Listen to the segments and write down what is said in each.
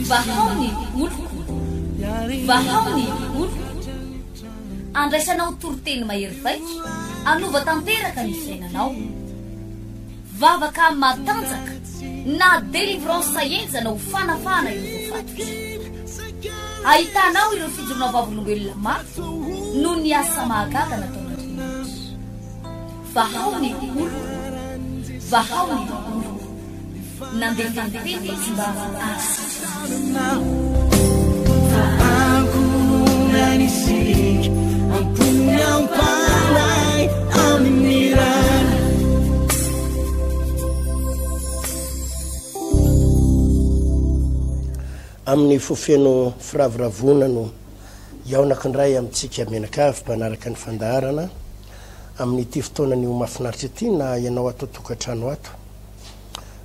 Vahao ny oloko, vahao ny oloko. Andraisanao toriteny mahery vaika, hanova tanteraka ny fiainanao. Vavaka matanjaka na délivrance henjana ho fanafahana ireo voafatotra. Ahitanao ireo fijoroana vavolombelona mafy noho ny asa mahagaga nataon'Andriamanitra. Vahao ny oloko, vahao ny oloko. Nandefa ny teny izy mba hahasitrana Amin'ny fo feno firavoravoana no hihaonako indray amintsika mianakavy mpanaraka ny fandaharana amin'ity fotoana anio mahafinaritra ity na ianao ato an-tokantrano ato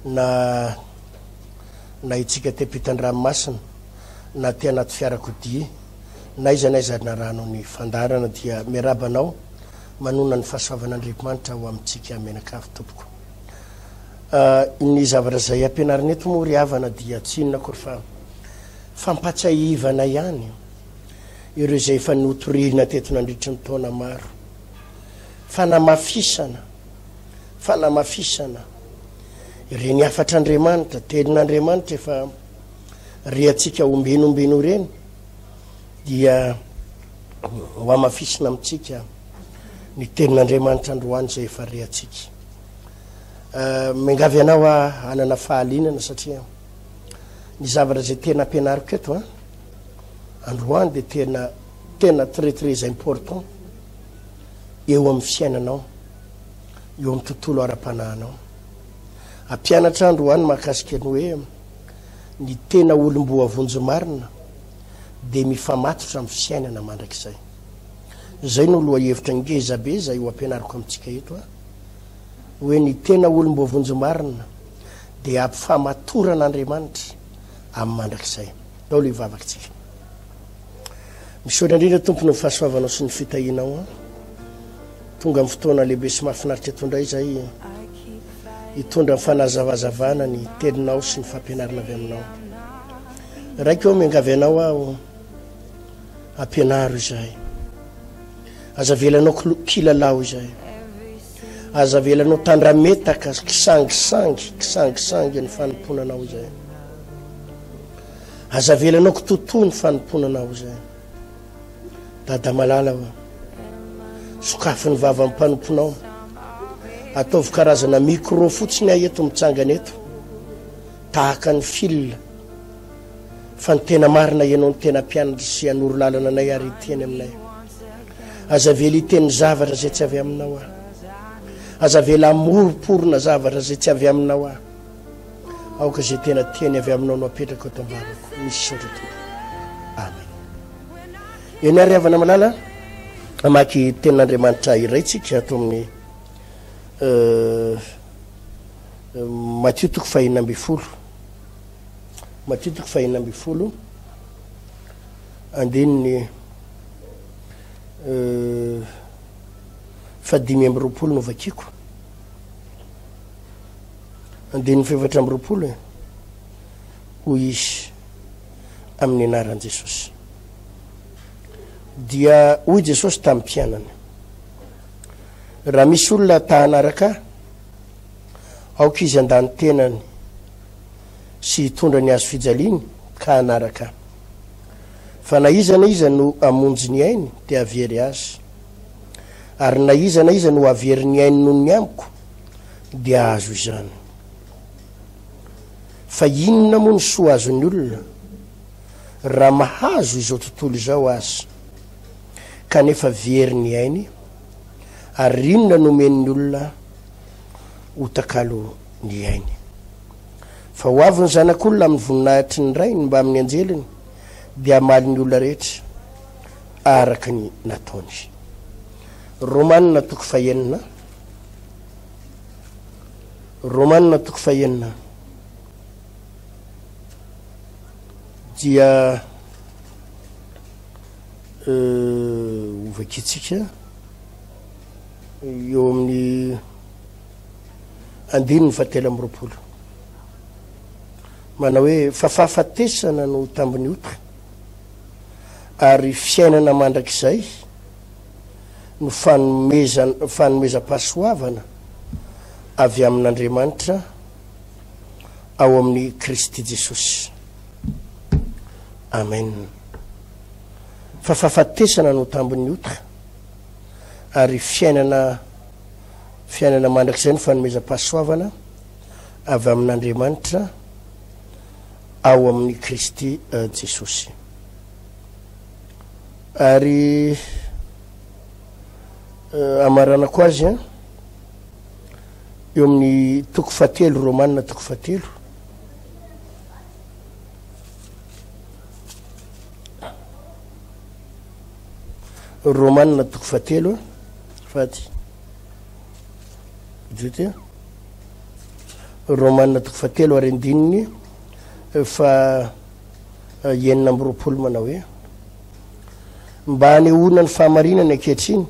na na itsika aty ampitan-dranomasina na aty anaty fiarakodia na aiza na aiza anarahanao ny fandaharana dia miarahaba anao manonona ny fahasoavan'Andriamanitra ho amintsika mianakavy tompoko. Ny zavatra izay ampianarina eto moa ry havana dia tsy inona akory fa fampatsiahivana ihany ireo izay efa notorihina teto nandritry ny taona maro. Fanamafisana, fanamafisana ireny hafatr'Andriamanitra, tenin'Andriamanitra efa rehantsika ombieny ombieny ireny dia ho hamafisina amintsika ny tenin'Andriamanitra androany izay efa rehantsika. Miangavy anao aho hanana fahalinana satria ny zavatra izay tena ampianariko eto an, androany dia tena tena très très important eo amin'ny fiainanao, eo amin'ny tontolo ara-panahinao. Ampianatra androany mahakasika ny hoe ny tena olom-boavonjy marina dia mifamatotra amin'ny fiainana mandrakizay. Izay no lohahevitra ngeza be izay ho ampianariko amintsika eto an. hoe ny tena olom-boavonjy marina dia ampifamatoran'Andriamanitra amin'ny mandrakizay. Ndao aloha hivavaka isika. Misaotra indrindra Tompo noho ny fahasoavanao sy ny fitahianao an. Tonga amin'ny fotoana lehibe sy mahafinaritra eto indray izay hitondra ny fanazavazavana ny teninao sy ny fampianarana avy aminao. Raiko ô, miangavy anao aho, ampianaro izahay. Aza avelanao kilalao izahay. Aza avelanao tandrametaka kisangisangy, kisangisangy ny fanompoana anao izahay. Aza avelanao kitotoa ny fanompoana anao izahay. Dada malala ô, sokafy ny vavan'ny mpanomponao. Ataovy karazana micro fotsiny aho eto mitsangana eto, tahaka ny fil. Fa ny tena marina ianao no tena mpianatra sy hanoro lalana anay ary hiteny aminay. Aza avela hiteny zavatra izay tsy avy aminao aho. Aza avela hamoromporona zavatra izay tsy avy aminao aho. Aoka izay tena teny avy aminao no apetrako eto am-bavako. Misaotra Tompo. Amen. Eny ary havana malala, hamaky tenin'Andriamanitra iray tsika ato amin'ny euh, Matio toko fahenina ambin'ny folo. Matio toko fahenina ambin'ny folo, andininy fahadimy amby roapolo no vakiko. Andininy fahefatra amby roapolo e. Hoy izy amin'ny anaran'i Jesosy. Dia hoy Jesosy tamin'ny mpianany, raha misy olona ta hanaraka ahy, aoka izy handà ny tenany sy hitondra ny hazo fijaliany ka hanaraka ahy. Fa na iza na iza no hamonjy ny ainy dia hahavery azy, ary na iza na iza no hahavery ny ainy noho ny amiko dia hahazo izany. Fa inona moa ny soa azon'ny olona raha mahazo izao tontolo izao aza, kanefa very ny ainy? Ary inona no omen'ny olona ho takalo ny ainy? Fa ho avy ny Zanak'olona amin'ny voninahitry ny Rainy mbamin'ny anjeliny, dia hamaly ny olona rehetra araka ny nataony. Romana toko fahenina Romana toko fahenina dia hovakintsika eo amin'ny andininy fahatelo amby roapolo. Manao hoe, Fa fahafatesana no tambin'ny ota, ary fiainana mandrakizay no fanomezan, fanomezam-pahasoavana avy amin'Andriamanitra ao amin'i Kristy Jesosy. Amen. Fa fahafatesana no tambin'ny ota, ary fiainana, fiainana mandrakizay no fanomezam-pahasoavana avy amin'Andriamanitra ao amin'i Kristy Jesosy. Ary amaranako azy an, eo amin'ny toko fahatelo, Romana toko fahatelo. Romana toko fahatelo, fady. Joty. Romana toko fahatelo ary andininy fa 26 manao hoe, Mba hanehoana ny fahamarinany ankehitriny,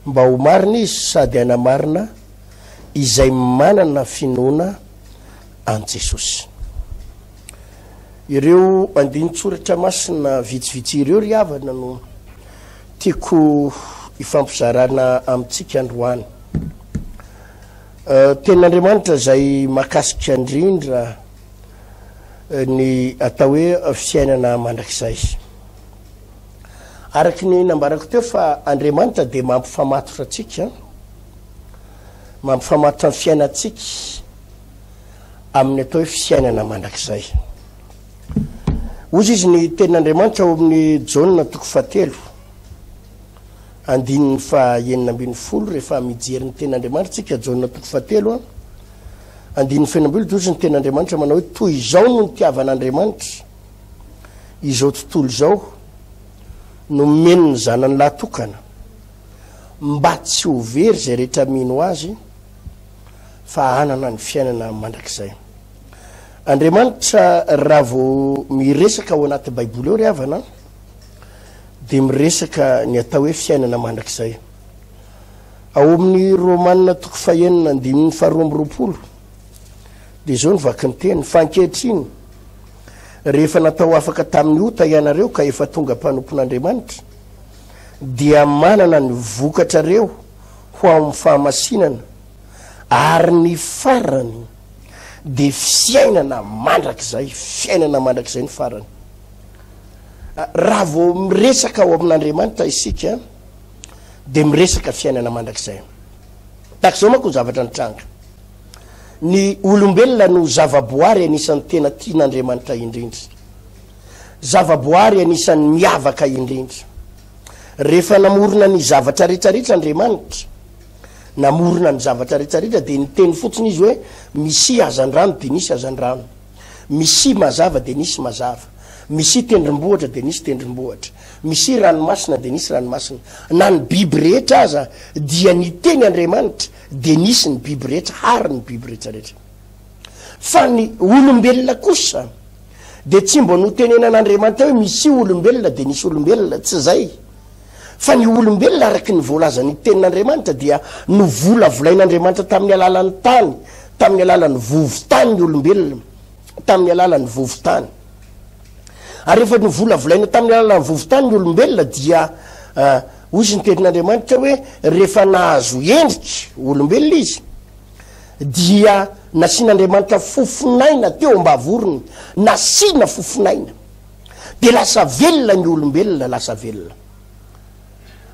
mba ho marina izy sady hanamarina izay manana finoana an'i Jesosy. Ireo andinin-tsoratra masina vitsivitsy ireo ry havana no tiako hifampizarana amintsika androany. Tenin'Andriamanitra izay mahakasika indrindra ny atao hoe fiainana mandrakizay. Araka ny nambarako teo fa Andriamanitra dia mampifamatotra antsika, mampifamatotra ny fiainantsika amin'ny atao hoe fiainana mandrakizay. Hozy izy ny tenin'Andriamanitra ao amin'ny Jaona toko fahatelo, andininy faha 16, rehefa mijery ny tenin'Andriamanitra tsika, Jaona toko fahatelo, andininy faha 16, dia hozy ny tenin'Andriamanitra manao hoe toy izao no nitiavan'Andriamanitra izao tontolo izao, nomeny ny zanany lahy tokana, mba tsy ho very izay rehetra mino azy, fa hanana ny fiainana mandrakizay. Andriamanitra raha vao miresaka ao anaty Baiboly ao ry havana dia miresaka ny atao hoe fiainana mandrakizay. Ao amin'ny Romana toko fahenina andininy faharoa amby roapolo dia izao ny vaky ny teny, fa ankehitriny rehefa natao afaka tamin'ny ota ianareo ka efa tonga mpanompon'Andriamanitra dia manana ny vokatrareo ho ao amin'ny fahamasinana ary ny farany dia fiainana mandrakizay, fiainana mandrakizay ny farany. Raha vao miresaka ao amin'Andriamanitra isika dia miresaka fiainana mandrakizay. Tahaka izao manko ny zavatra nitranga. Ny olombelona no zavaboary anisan'ny tena tian'Andriamanitra indrindra. Zavaboary anisan'ny miavaka indrindra. Rehefa namorona ny zavatra rehetrarehetra Andriamanitra, namorona ny zavatra rehetrarehetra dia niteny fotsiny Izy hoe, Misia hazandrano dia nisy hazandrano, misia mazava dia nisy mazava, misia tendrombohitra dia nisy tendrombohitra, misia ranomasina dia nisy ranomasina. Na ny biby rehetra aza dia niteny Andriamanitra dia nisy ny biby rehetra ary ny biby rehetrarehetra. Fa ny olombelona kosa dia tsy mba notenenan'Andriamanitra hoe misia olombelona dia nisy olombelona, tsy izay. Fa ny olombelona araka ny voalazan'ny tenin'Andriamanitra dia novolavolain'Andriamanitra tamin'ny alalan'ny tany, tamin'ny alalan'ny vovo-tany ny olombelona, tamin'ny alalan'ny vovo-tany. Ary rehefa novolavolaina tamin'ny alalan'ny vovo-tany ny olombelona dia hoy izy ny tenin'Andriamanitra hoe rehefa nahazo endrika olombelona izy dia nasian'Andriamanitra fofon'aina teo am-bavorony, nasiana fofon'aina. Dia lasa velona ny olombelona, lasa velona.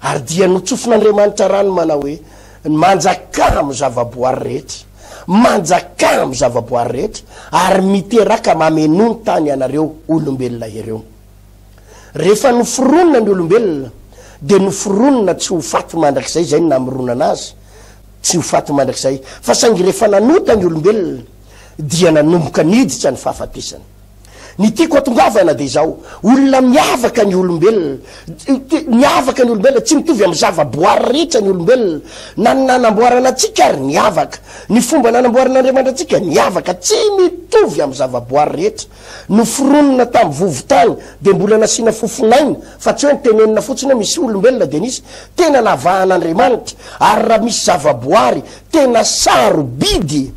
Ary dia notsofin'Andriamanitra rano manao hoe, Manjakà amin'ny zavaboary rehetra, manjakà amin'ny zavaboary rehetra, ary miteraka mamenoa ny tany ianareo olombelona ireo. Rehefa noforonina ny olombelona, dia noforonina tsy ho faty mandrakizay, izay no namoronana azy, tsy ho faty mandrakizay. Fa saingy rehefa nanota ny olombelona, dia nanomboka niditra ny fahafatesana. Ny tiako hatongavana dia izao, olona miavaka ny olombelona, miavaka ny olombelona, tsy mitovy amin'ny zava-boary rehetra ny olombelona, na ny nanamboarana antsika ary niavaka, ny fomba nanamboaran'Andriamanitra antsika niavaka, tsy mitovy amin'ny zava-boary rehetra. Noforonina tamin'ny vovo-tany dia mbola nasiana fofon'aina, fa tsy hoe notenenina fotsiny hoe misy olombelona dia nisy. Tena navahan'Andriamanitra, ary raha misy zava-boary tena sarobidy.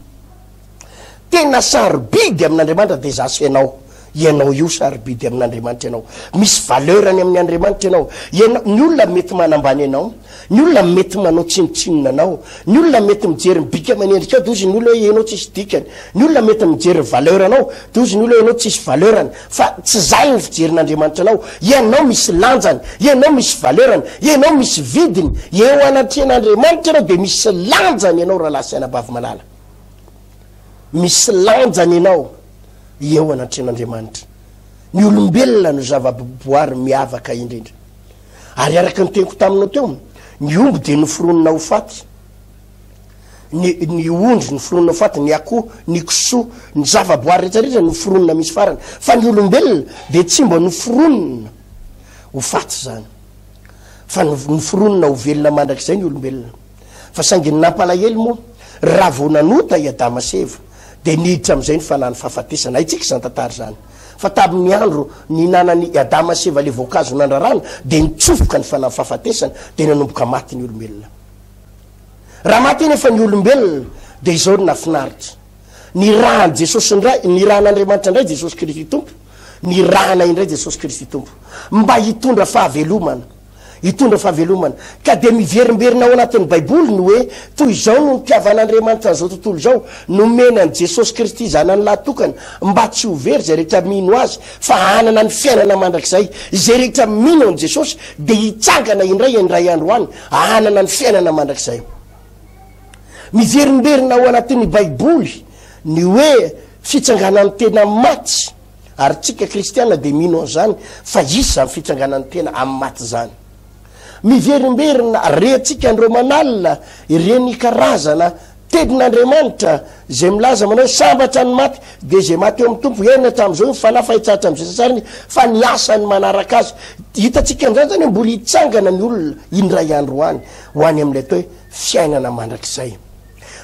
Tena sarobidy amin'Andriamanitra dia izaho sy ianao. Ianao io sarobidy amin'Andriamanitra ianao. Misy valeur-ny amin'ny Andriamanitra ianao. Ianao, ny olona mety manambany anao, ny olona mety manao tsinontsinona anao, ny olona mety mijery ny bika aman'endrikao dia hozy ny olona hoe ianao tsisy dikany, ny olona mety mijery ny valeur-nao dia hozy ny olona hoe ianao tsisy valeur-ny. Fa tsy izany ny fijerin'Andriamanitra anao. Ianao misy lanjany, ianao misy valeur-ny, ianao misy vidiny. Eo anatrehan'Andriamanitra ianao dia misy lanjany ianao rahalahy sy anabavy malala. Misy lanjany ianao eo anatrehan'Andriamanitra. Ny olombelona no zava-boary miavaka indrindra. Ary araka ny teniko taminao teo, ny omby dia noforonina ho faty, ny, ny ondry noforonina ho faty, ny akoho, ny kisoa, ny zava-boary rehetra rehetra noforonina misy farany. Fa ny olombelona dia tsy mba noforonina ho faty izany. Fa noforonina ho velona mandrakizay ny olombelona. Fa saingy ny nampalahelo moa, raha vao nanota i Adama sy Eva, dia niditra amin'izay ny fanahin'ny fahafatesana. Haintsika izany tantara izany. Fa tamin'ny andro nihinanan'i Adama sy Eva ilay voankazo nandrarana, dia nitsofoka ny fanahin'ny fahafatesana, dia nanomboka maty ny olombelona. Raha maty anefa ny olombelona, dia izao no nahafinaritra. Nirahan'i Jesosy indray, nirahan'Andriamanitra indray Jesosy Kristy Tompo, nirahana indray Jesosy Kristy Tompo, mba hitondra fahavelomana. Hitondra fahavelomana. Ka dia miverimberina ao anatin'ny Baiboly ny hoe, Toy izao no nitiavan'Andriamanitra an'izao tontolo izao, nomena an'i Jesosy Kristy Zanany lahy tokana, mba tsy ho very izay rehetra mino Azy, fa hanana ny fiainana mandrakizay. Izay rehetra mino an'i Jesosy dia hitsangana indray indray andro any, hanana ny fiainana mandrakizay. Miverimberina ao anatin'ny Baiboly ny hoe fitsanganan'ny tena maty. Ary tsika kristiana dia mino an'izany fa hisy izany fitsanganan'ny tena amin'ny maty izany. Miverimberina rentsika andro aman'alina ireny karazana tenin'Andriamanitra izay milaza manao hoe sambatra ny maty dia izay maty eo amin'ny Tompo eny hatramin'izao io fanahy fa hitsahatra amin'izay sasariny fa ny asany manaraka azy. Hitantsika amin'izany izany hoe mbola hitsangana ny olona indray andro any ho any amin'ilay atao hoe fiainana mandrakizay.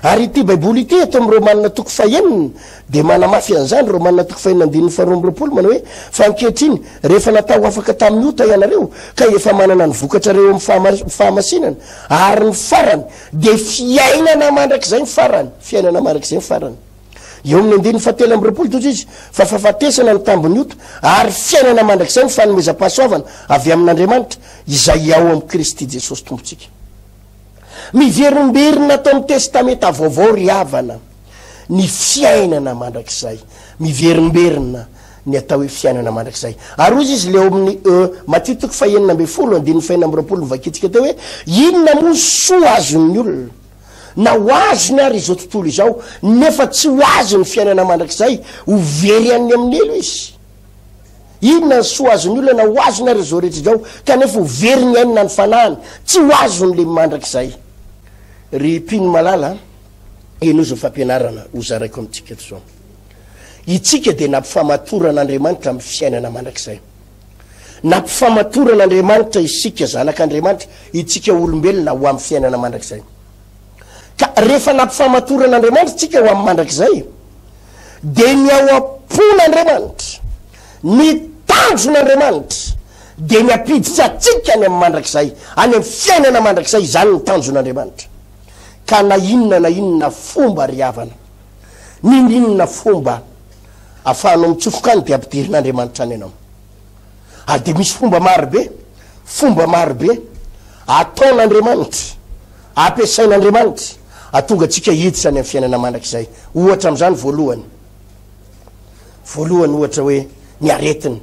Ary ity Baiboly ity eto amin'ny Romana toko fahenina dia manamafy an'izany, Romana toko fahenina andininy faharoa amby roapolo manao hoe, Fa ankehitriny, rehefa natao ho afaka tamin'ny ota ianareo, ka efa manana ny vokatrareo amin'ny fahamasinana, ary ny farany dia fiainana mandrakizay ny farany, fiainana mandrakizay ny farany. Eo amin'ny andininy fahatelo amby roapolo tojo izy, fa fahafatesana ny tambin'ny ota, ary fiainana mandrakizay ny fanomezam-pahasoavana avy amin'Andriamanitra, izay ao amin'i Kristy Jesosy Tompontsika. Miverimberina ato amin'ny Testamenta Vaovao ry havana ny fiainana mandrakizay. Miverimberina ny atao hoe fiainana mandrakizay. Ary hoy izy le ao amin'ny Matio toko fahenina ambin'ny folo andininy fahenina amby roapolo novakintsika teo hoe, Inona moa ny soa azon'ny olona na ho azony ary izao tontolo izao nefa tsy ho azy ny fiainana mandrakizay, ho very any amin'ny helo izy. Inona ny soa azon'ny olona na ho azony ary izao rehetra izao kanefa ho very ny ainy na ny fanahiny? Tsy ho azony le mandrakizay. Ry mpino malala a, henoy izao fampianarana ho zaraiko amintsika eto izao. Itsika dia nampifamatoran'Andriamanitra amin'ny fiainana mandrakizay. Nampifamatoran'Andriamanitra isika zanak'Andriamanitra, itsika olombelona ho amin'ny fiainana mandrakizay. Ka rehefa nampifamatoran'Andriamanitra isika ho amin'ny mandrakizay, dia ny ao am-pon'Andriamanitra, ny tanjon'Andriamanitra dia ny hampiditra antsika any amin'ny mandrakizay, any amin'ny fiainana mandrakizay, izany ny tanjon'Andriamanitra. Ka na inona na inona fomba ry havana, n'inon'inona fomba afahanao mitsofoka any dia ampidirin'Andriamanitra any ianao. Ary dia misy fomba marobe, fomba marobe ataon'Andriamanitra, ampiasain'Andriamanitra ahatonga antsika hiditra any amin'ny fiainana mandrakizay. Ohatra amin'izany voalohany, voalohany ohatra hoe ny aretina.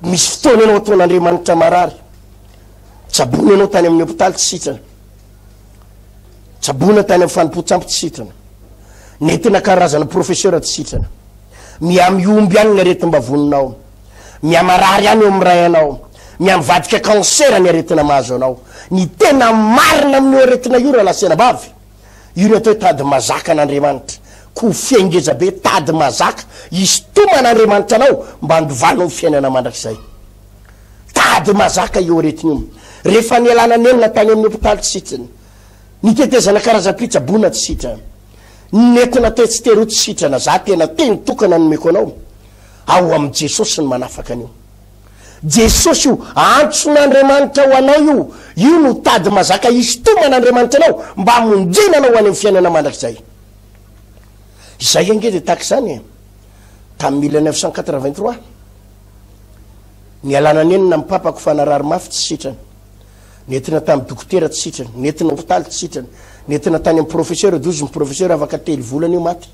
Misy fotoana ianao ataon'Andriamanitra marary, tsaboina ianao tany amin'ny hopitaly tsy sitrana, tsaboina tany amin'ny fanompoan-tsampy tsy sitrana, nentina karazana professeur tsy sitrana. Miha-mihombo ihany ny aretim-bavoninao. Miha-marary ihany eo amin'ny ray anao. Miha-mivadika cancer ny aretina mahazo anao. Ny tena marina amin'io aretina io rahalahy sy anabavy, io ny atao hoe tady mazaka an'Andriamanitra. Kofehy ngeza be, tady mazaka, hisintoman'Andriamanitra anao mba handovanao ny fiainana mandrakizay. Tady mazaka io aretina io. Rehefa nialana nenina tany amin'ny hopitaly tsy sitrana. Nitetezana karazam-pitsaboana tsy sitrana. Nentina tetsy teroa tsy sitrana za tena teny tokana nomeko anao ao am Jesosy ny manafaka an'io Jesosy io antson'Andriamanitra ho anao io io no tady mazaka hisintoman'Andriamanitra anao mba hamonjena anao ho any am fiainana mandrakizay. Izay ange dia tahaka izany e! Tamin'ny 1983, nialana nenina ny papako fa narary mafy tsy sitrana. Nentina tamin'ny dokotera tsy sitrana, nentina hopitaly tsy sitrana, nentina tany amin'ny professeur dia hozy ny professeur afaka telo volana io maty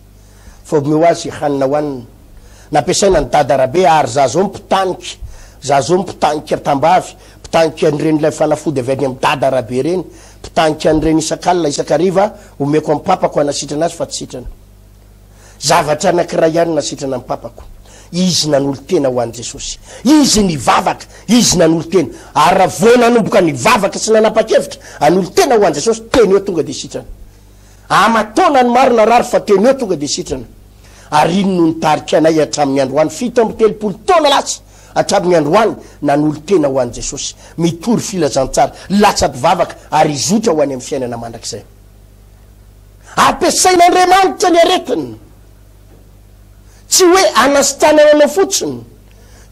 fa omeo azy hanina hohanina. Nampiasaina ny dada Rabe ary za zao mpitanika, za zao mpitanika tambavy, mpitanika an'ireny ilay fanafody avy any amin'ny dada Rabe ireny, mpitanika an'ireny isak'alina isak'hariva omeko an'i papako hanasitrana azy fa tsy sitrana. Zavatra anankiray ihany nasitrana ny papako. Izy nanolo-tena ho an'i Jesosy. Izy nivavaka. Izy nanolo-tena. Ary raha vao nanomboka nivavaka sy nanapa-kevitra hanolo-tena ho an'i Jesosy, teny eo tonga dia sitrana. Aman-taonany maro narary fa teny eo tonga dia sitrana. Ary iny no nitarika anay hatramin'ny androany, 37 taona lasa hatramin'ny androany, nanolo-tena ho an'i Jesosy. Mitory filazantsara, latsa-pivavaka ary hizotra ho any amin'ny fiainana mandrakizay. Ampiasain'Andriamanitra ny aretina. Tsy hoe anasitranana anao fotsiny.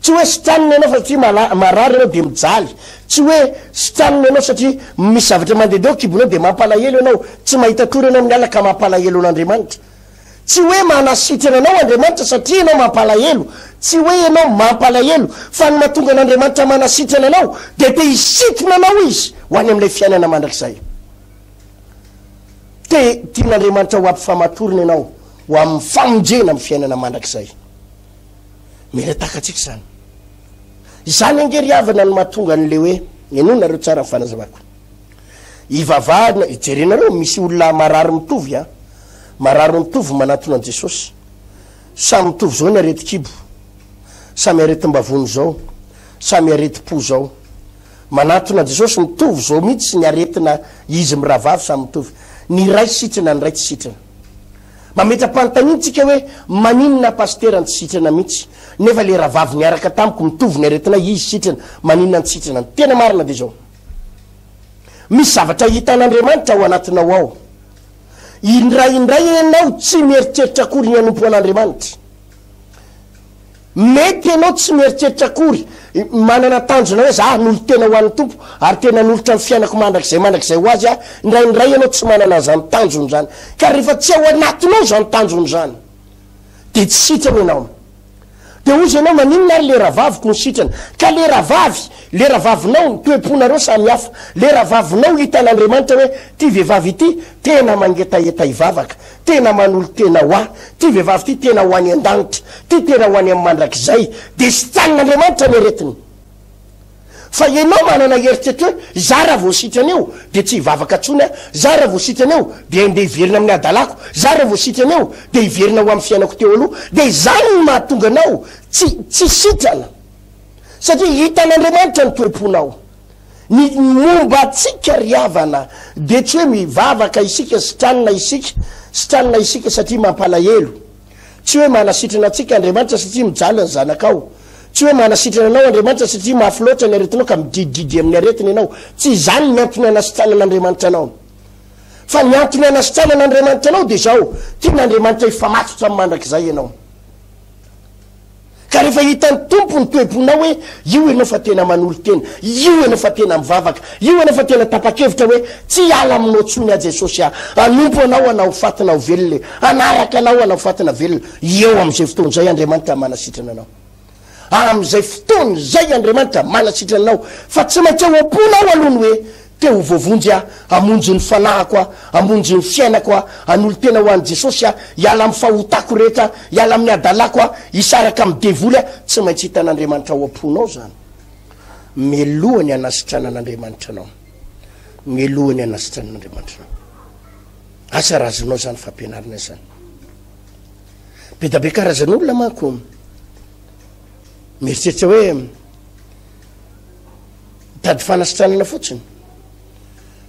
Tsy hoe sitranina ianao fa satria marary ianao dia mijaly. Tsy hoe sitranina ianao satria misy zavatra mandehandeha ao kibonao dia mampalahelo ianao. Tsy mahita tory ianao amin'ny alina ka mampalahelo an'Andriamanitra. Tsy hoe manasitrana anao Andriamanitra satria ianao mampalahelo. Tsy hoe ianao mampalahelo. Fa ny mahatonga an'Andriamanitra manasitrana anao dia te hisintona anao Izy ho any amin'ilay fiainana mandrakizay. Te tian'Andriamanitra ho ampifamatorina ianao ho amin'ny famonjena amin'ny fiainana mandrakizay. Mila takatsika izany. Izany ange ry havana no mahatonga an'le hoe, henoinareo tsara ny fanazavako. Ivavahana, jerenareo misy olona marary mitovy an, marary mitovy manatona an'i Jesosy. Samy mitovy zao ny aretin-kibo, samy aretim-bavony zao, samy aretim-po zao. Manatona an'i Jesosy mitovy zao mihitsy ny aretina izy mirahavavy samy mitovy. Ny iray sitrana ny iray tsy sitrana. Mametra-panontaniana tsika hoe maninona pasitera no tsy sitrana mihitsy nefa le rahavavy niaraka tamiko mitovy ny aretinay izy sitrana maninona no tsy sitrana. Ny tena marina dia izao. Misy zavatra hitan'Andriamanitra ao anatinao ao. Indraindray ianao tsy mieritreritra akory ny hanompo an'Andriamanitra. Mety ianao tsy mieritreritra akory, manana tanjona hoe za hanolo-tena ho an'ny Tompo ary tena hanolotra ny fiainako mandrakizay mandrakizay ho Azy aho, indraindray ianao tsy manana an'izany tanjona izany. Ka rehefa tsy ao anatinao izany tanjona izany, dia tsy sitrana ianao. Dia hozy ianao, maninona ary le rahavaviko no sitrana? Ka le rahavavy, le rahavavinao, ny toe-ponareo samy hafa. Le rahavavinao hitan'Andriamanitra hoe, ity vehivavy ity tena mangetaheta hivavaka, Tena manolo-tena ho ahy. Ty vehivavy ty tena ho any an-danitra. Ty tena ho any amin'ny mandrakizay. Dia sitran'Andriamanitra ny aretiny. Fa ianao manana eritreritra hoe, za raha vao sitrana eo, dia tsy hivavaka intsony aho. Za raha vao sitrana eo, dia handeha hiverina amin'ny hadalako. Za raha vao sitrana eo, dia hiverina ho amin'ny fiainako teo aloha. Dia izany no mahatonga anao tsy tsy sitrana. Satria hitan'Andriamanitra ny toe-ponao. Ny momba antsika ry havana dia tsy hoe mivavaka isika sitranina isika, sitranina isika satria mampalahelo. Tsy hoe manasitrana antsika Andriamanitra satria mijaly ny zanakao. Tsy hoe manasitrana anao Andriamanitra satria mafy loatra ny aretinao ka midridridry amin'ny aretina ianao. Tsy izany ny antony anasitranan'Andriamanitra anao. Fa ny antony anasitranan'Andriamanitra anao dia izao, tian'Andriamanitra hifamatotra amin'ny mandrakizay ianao. Ka rehefa hitan'ny Tompo ny toe-ponao hoe io ianao fa tena manolo-tena, io ianao fa tena mivavaka, io ianao fa tena tapa-kevitra hoe tsy hiala aminao intsony aho Jesosy a, hanompo anao aho na ho faty na ho velona e, hanaraka anao aho na ho faty na velona, eo amin'izay fotoana izay Andriamanitra manasitrana anao. Amin'izay fotoana izay Andriamanitra manasitrana anao, fa tsy maintsy ao am-ponao aloha ny hoe Te ho voavonjy aho, hamonjy ny fanahiko aho, hamonjy ny fiainako aho, hanolo-tena ho an'i Jesosy aho, hiala amin'ny fahotako rehetra aho, hiala amin'ny hadalako aho, hisaraka amin'ny devoly aho. Tsy maintsy hitan'Andriamanitra ao am-ponao izany, mialoha ny hanasitranan'Andriamanitra anao. Mialoha ny hanasitranan'Andriamanitra anao. Asa raha azonao izany fampianarana izany. Be da be karazan'olona manko mieritreritra hoe Mitady fanasitranana fotsiny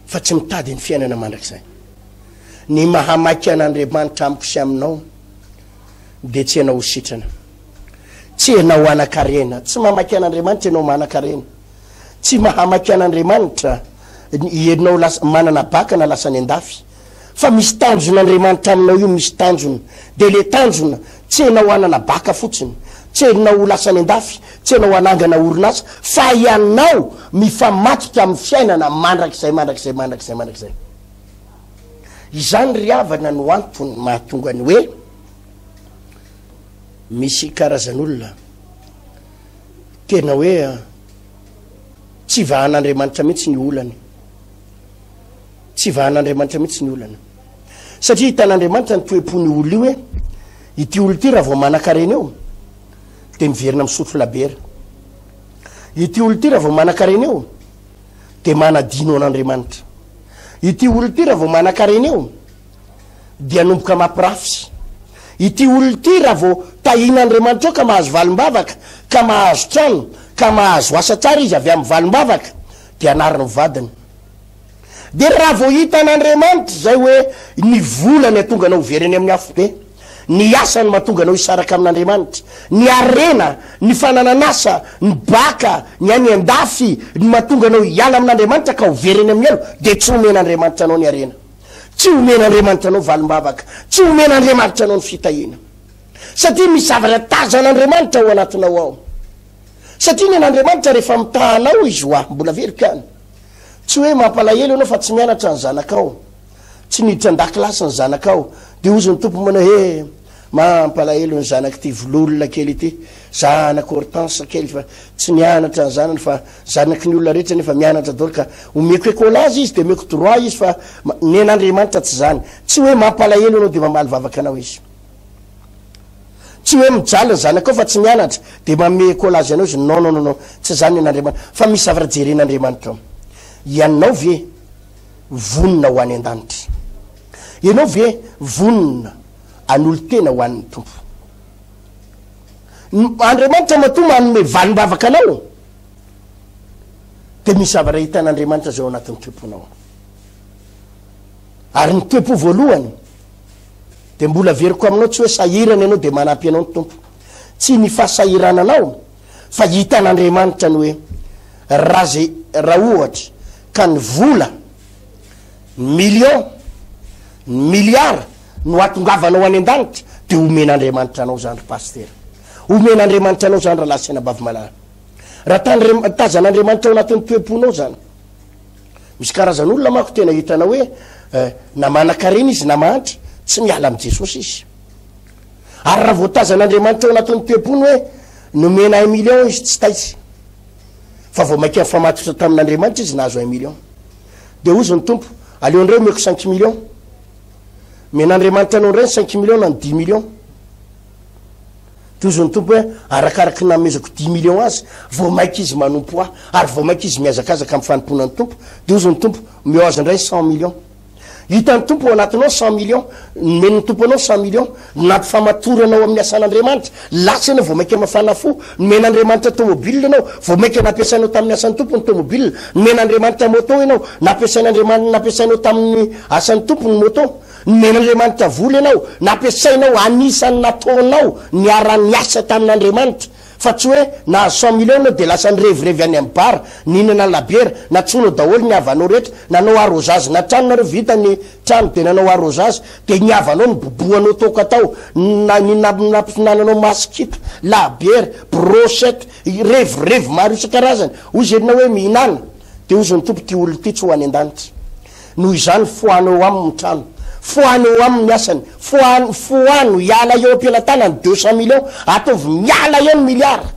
fa tsy mitady ny fiainana mandrakizay. Ny mahamaika an'Andriamanitra amiko sy aminao dia tsy ianao ho sitrana. Tsy ianao hanan-karena. Tsy mahamaika an'Andriamanitra ianao manan-karena. Tsy mahamaika an'Andriamanitra ianao lasa manana baka na lasa any an-dafy. Fa misy tanjon'Andriamanitra aminao io, misy tanjona. Dia le tanjona, tsy enao hanana baka fotsiny, tsy enao ho lasa any an-dafy, tsy enao hanangana orinasa, fa ianao mifamatotra amin'ny fiainana mandrakizay, mandrakizay, mandrakizay, mandrakizay. Izany ry havana no antony mahatonga ny hoe. Misy karazan'olona tena hoe tsy vahan'Andriamanitra mihitsy ny olany. Tsy vahan'Andriamanitra mihitsy ny olana. Satria hitan'Andriamanitra ny toe-pon'io olona io hoe ity olona ity raha vao manan-karena eo dia miverina misotro labiera. Ity olona ity raha vao manan-karena eo dia manadino an'Andriamanitra. Ity olona ity raha vao manan-karena eo dia hanomboka mampirafy. Ity olona ity raha vao tahian'Andriamanitra eo ka mahazo valim-bavaka, ka mahazo trano, ka mahazo asa tsara izy avy amin'ny valim-bavaka, dia anariny vadiny. Dia raha vao hitan'Andriamanitra izay hoe ny vola ny hatonga anao ho very any amin'ny afobe, ny asa no mahatonga anao hisaraka amin'Andriamanitra, ny harena, ny fananan'asa, ny baka, ny any an-dafy no mahatonga anao hiala amin'Andriamanitra ka ho very any amin'ny helo, dia tsy homen'Andriamanitra anao ny harena. Tsy homen'Andriamanitra anao valim-bavaka. Tsy homen'Andriamanitra anao ny fitahiana. Satria misy zavatra tazan'Andriamanitra ao anatinao ao. Satria ny an'Andriamanitra rehefa mitaha anao Izy hoa, mbola averiko ihany. Tsy hoe mampalahelo ianao fa tsy mianatra ny zanakao. Tsy niditra an-dakilasy ny zanakao. Dia hozy ny Tompo manao he, mampalahelo ny zanak'ity vololona kely ity. Zanak'i Hortense kely fa tsy nianatra ny zanany fa zanaky ny olona rehetra nefa mianatra daholo ka omeko écolage izy dia omeko droit izy fa nen'Andriamanitra tsy zany. Tsy hoe mampalahelo ianao dia mamaly vavaka anao izy. Tsy hoe mijaly ny zanakao fa tsy mianatra dia manome écolage anao izy. Non non non non tsy zany nen'Andriamanitra fa misy zavatra jeren'Andriamanitra ao. Ianao ve vonona ho any an-danitra? Ianao ve vonona hanolo-tena ho an'ny Tompo? Andriamanitra matoa manome valim-bavaka anao dia misy zavatra hitan'Andriamanitra izay ao anatin'ny toe-ponao. Ary ny toe-po voalohany dia mbola averiko aminao tsy hoe sahirana ianao dia manampy anao ny Tompo. Tsy ny fahasahirananao fa hitan'Andriamanitra ny hoe raha zay raha ohatra ka ny vola ny million ny milliard no hatongavanao any an-danitra dia omen'Andriamanitra anao izany ry pasitera. Omen'Andriamanitra anao izany rahalahy sy anabavy malala. Raha tandre- tazan'Andriamanitra ao anatin'ny toe-ponao izany. Misy karazan'olona manko tena hitanao hoe eh, na manan-karena izy na mahantra, tsy miala amin'i Jesosy izy. Ary raha vao tazan'Andriamanitra ao anatin'ny toe-pony hoe nomena un million izy tsy taitra. Fa vao mainka nifamatotra tamin'Andriamanitra izy nahazo un million. Dia hozy ny Tompo, aleo indray omeko cinq millions. Omen'Andriamanitra anao indray ny cinq millions na ny dix millions. Tohizo ny Tompo hoe, Arakaraky ny nanomezako dix millions azy, vao mainka izy manompo ahy, ary vao mainka izy mihazakazaka amin'ny fanompoana ny Tompo. Dia hozy ny Tompo, Omeo azy indray ny cent millions. Hitan'ny Tompo ao anatinao ny cent millions, nomen'ny Tompo anao ny cent millions, nampifamatorana ao amin'ny asan'Andriamanitra, lasa ianao vao mainka mafana fo, nomen'Andriamanitra tomobile ianao, vao mainka nampiasainao tamin'ny asan'ny Tompo ny tomobile, nomen'Andriamanitra moto ianao, nampiasain'Andriamanitra nampiasainao tamin'ny asan'ny Tompo ny moto. Nomen'Andriamanitra vola ianao, nampiasainao, anisan'ny nataonao niara-niasa tamin'Andriamanitra, fa tsy hoe nahazo cent millions ianao dia lasa nirevirevy any amin'ny bar, nihinana labiera, nantsoinao daholo ny havanao rehetra, nanao arrosage na trano nareo, vita ny trano dia nanao arrosage, dia ny havanao nibobohanao toaka tao, na ny nampihinananao masikita, labiera, brochette, revirevy maro isan-karazany, hoy izy ianao hoe mihinana, dia hozy ny Tompo ity olona ity tsy ho any an-danitra. Noho izany, foano eo aminy ny trano, foano eo aminy ny asany, foano, foano hiala eo am-pelatanany 200 millions, ataovy miala eo ny milliards,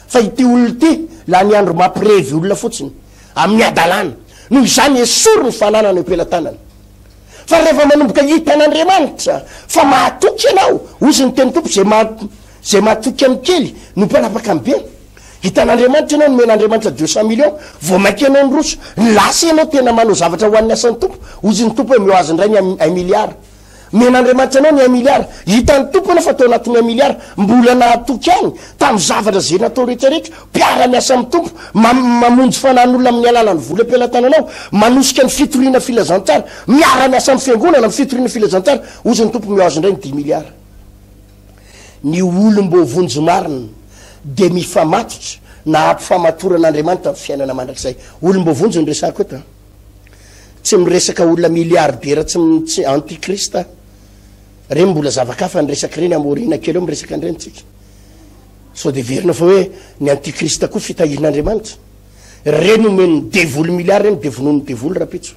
fa ity olona ity lany andro mampirevy olona fotsiny, amin'ny hadalana. Noho izany, esory ny fananana eo am-pelatanany. Fa rehefa manomboka hitan'Andriamanitra fa mahatoky ianao, hozy ny tenin'ny Tompo, izay ma, izay mahatoky amin'ny kely no mpanapaka amin'ny be. Hitan'Andriamanitra ianao, nomen'Andriamanitra 200 millions, vao mainka ianao niroso, lasa ianao tena manao zavatra ho an'ny asan'ny Tompo, hozy ny Tompo hoe omeo azy indray ny un milliard. Nomen'Andriamanitra anao ny un milliard, hitan'ny Tompo ianao fa tao anatin'ny un milliard, mbola nahatoky ihany tamin'ny zavatra izay natao rehetra rehetra, mpiara-miasa amin'ny Tompo, mamonjy fanahin'olona amin'ny alalan'ny vola am-pelatananao, manosika ny fitoriana filazantsara, miara-miasa amin'ny fiangonana amin'ny fitoriana filazantsara, hozy ny Tompo omeo azy indray ny dix milliards. Ny olom-boavonjy marina dia mifamatotra na ampifamatoran'Andriamanitra amin'ny fiainana mandrakizay. Olom-boavonjy no resahako eto an. Tsy miresaka olona milliardaire tsy tsy antichrist aho. Ireny mbola zava-kafa ny resaka ireny, aoriana kely eo miresaka an'ireny tsika. Sao dia heverina fa hoe ny antichrist koa fitahian'Andriamanitra. Ireny omen'ny devoly milliard ireny dia vonoin'ny devoly rahampitso.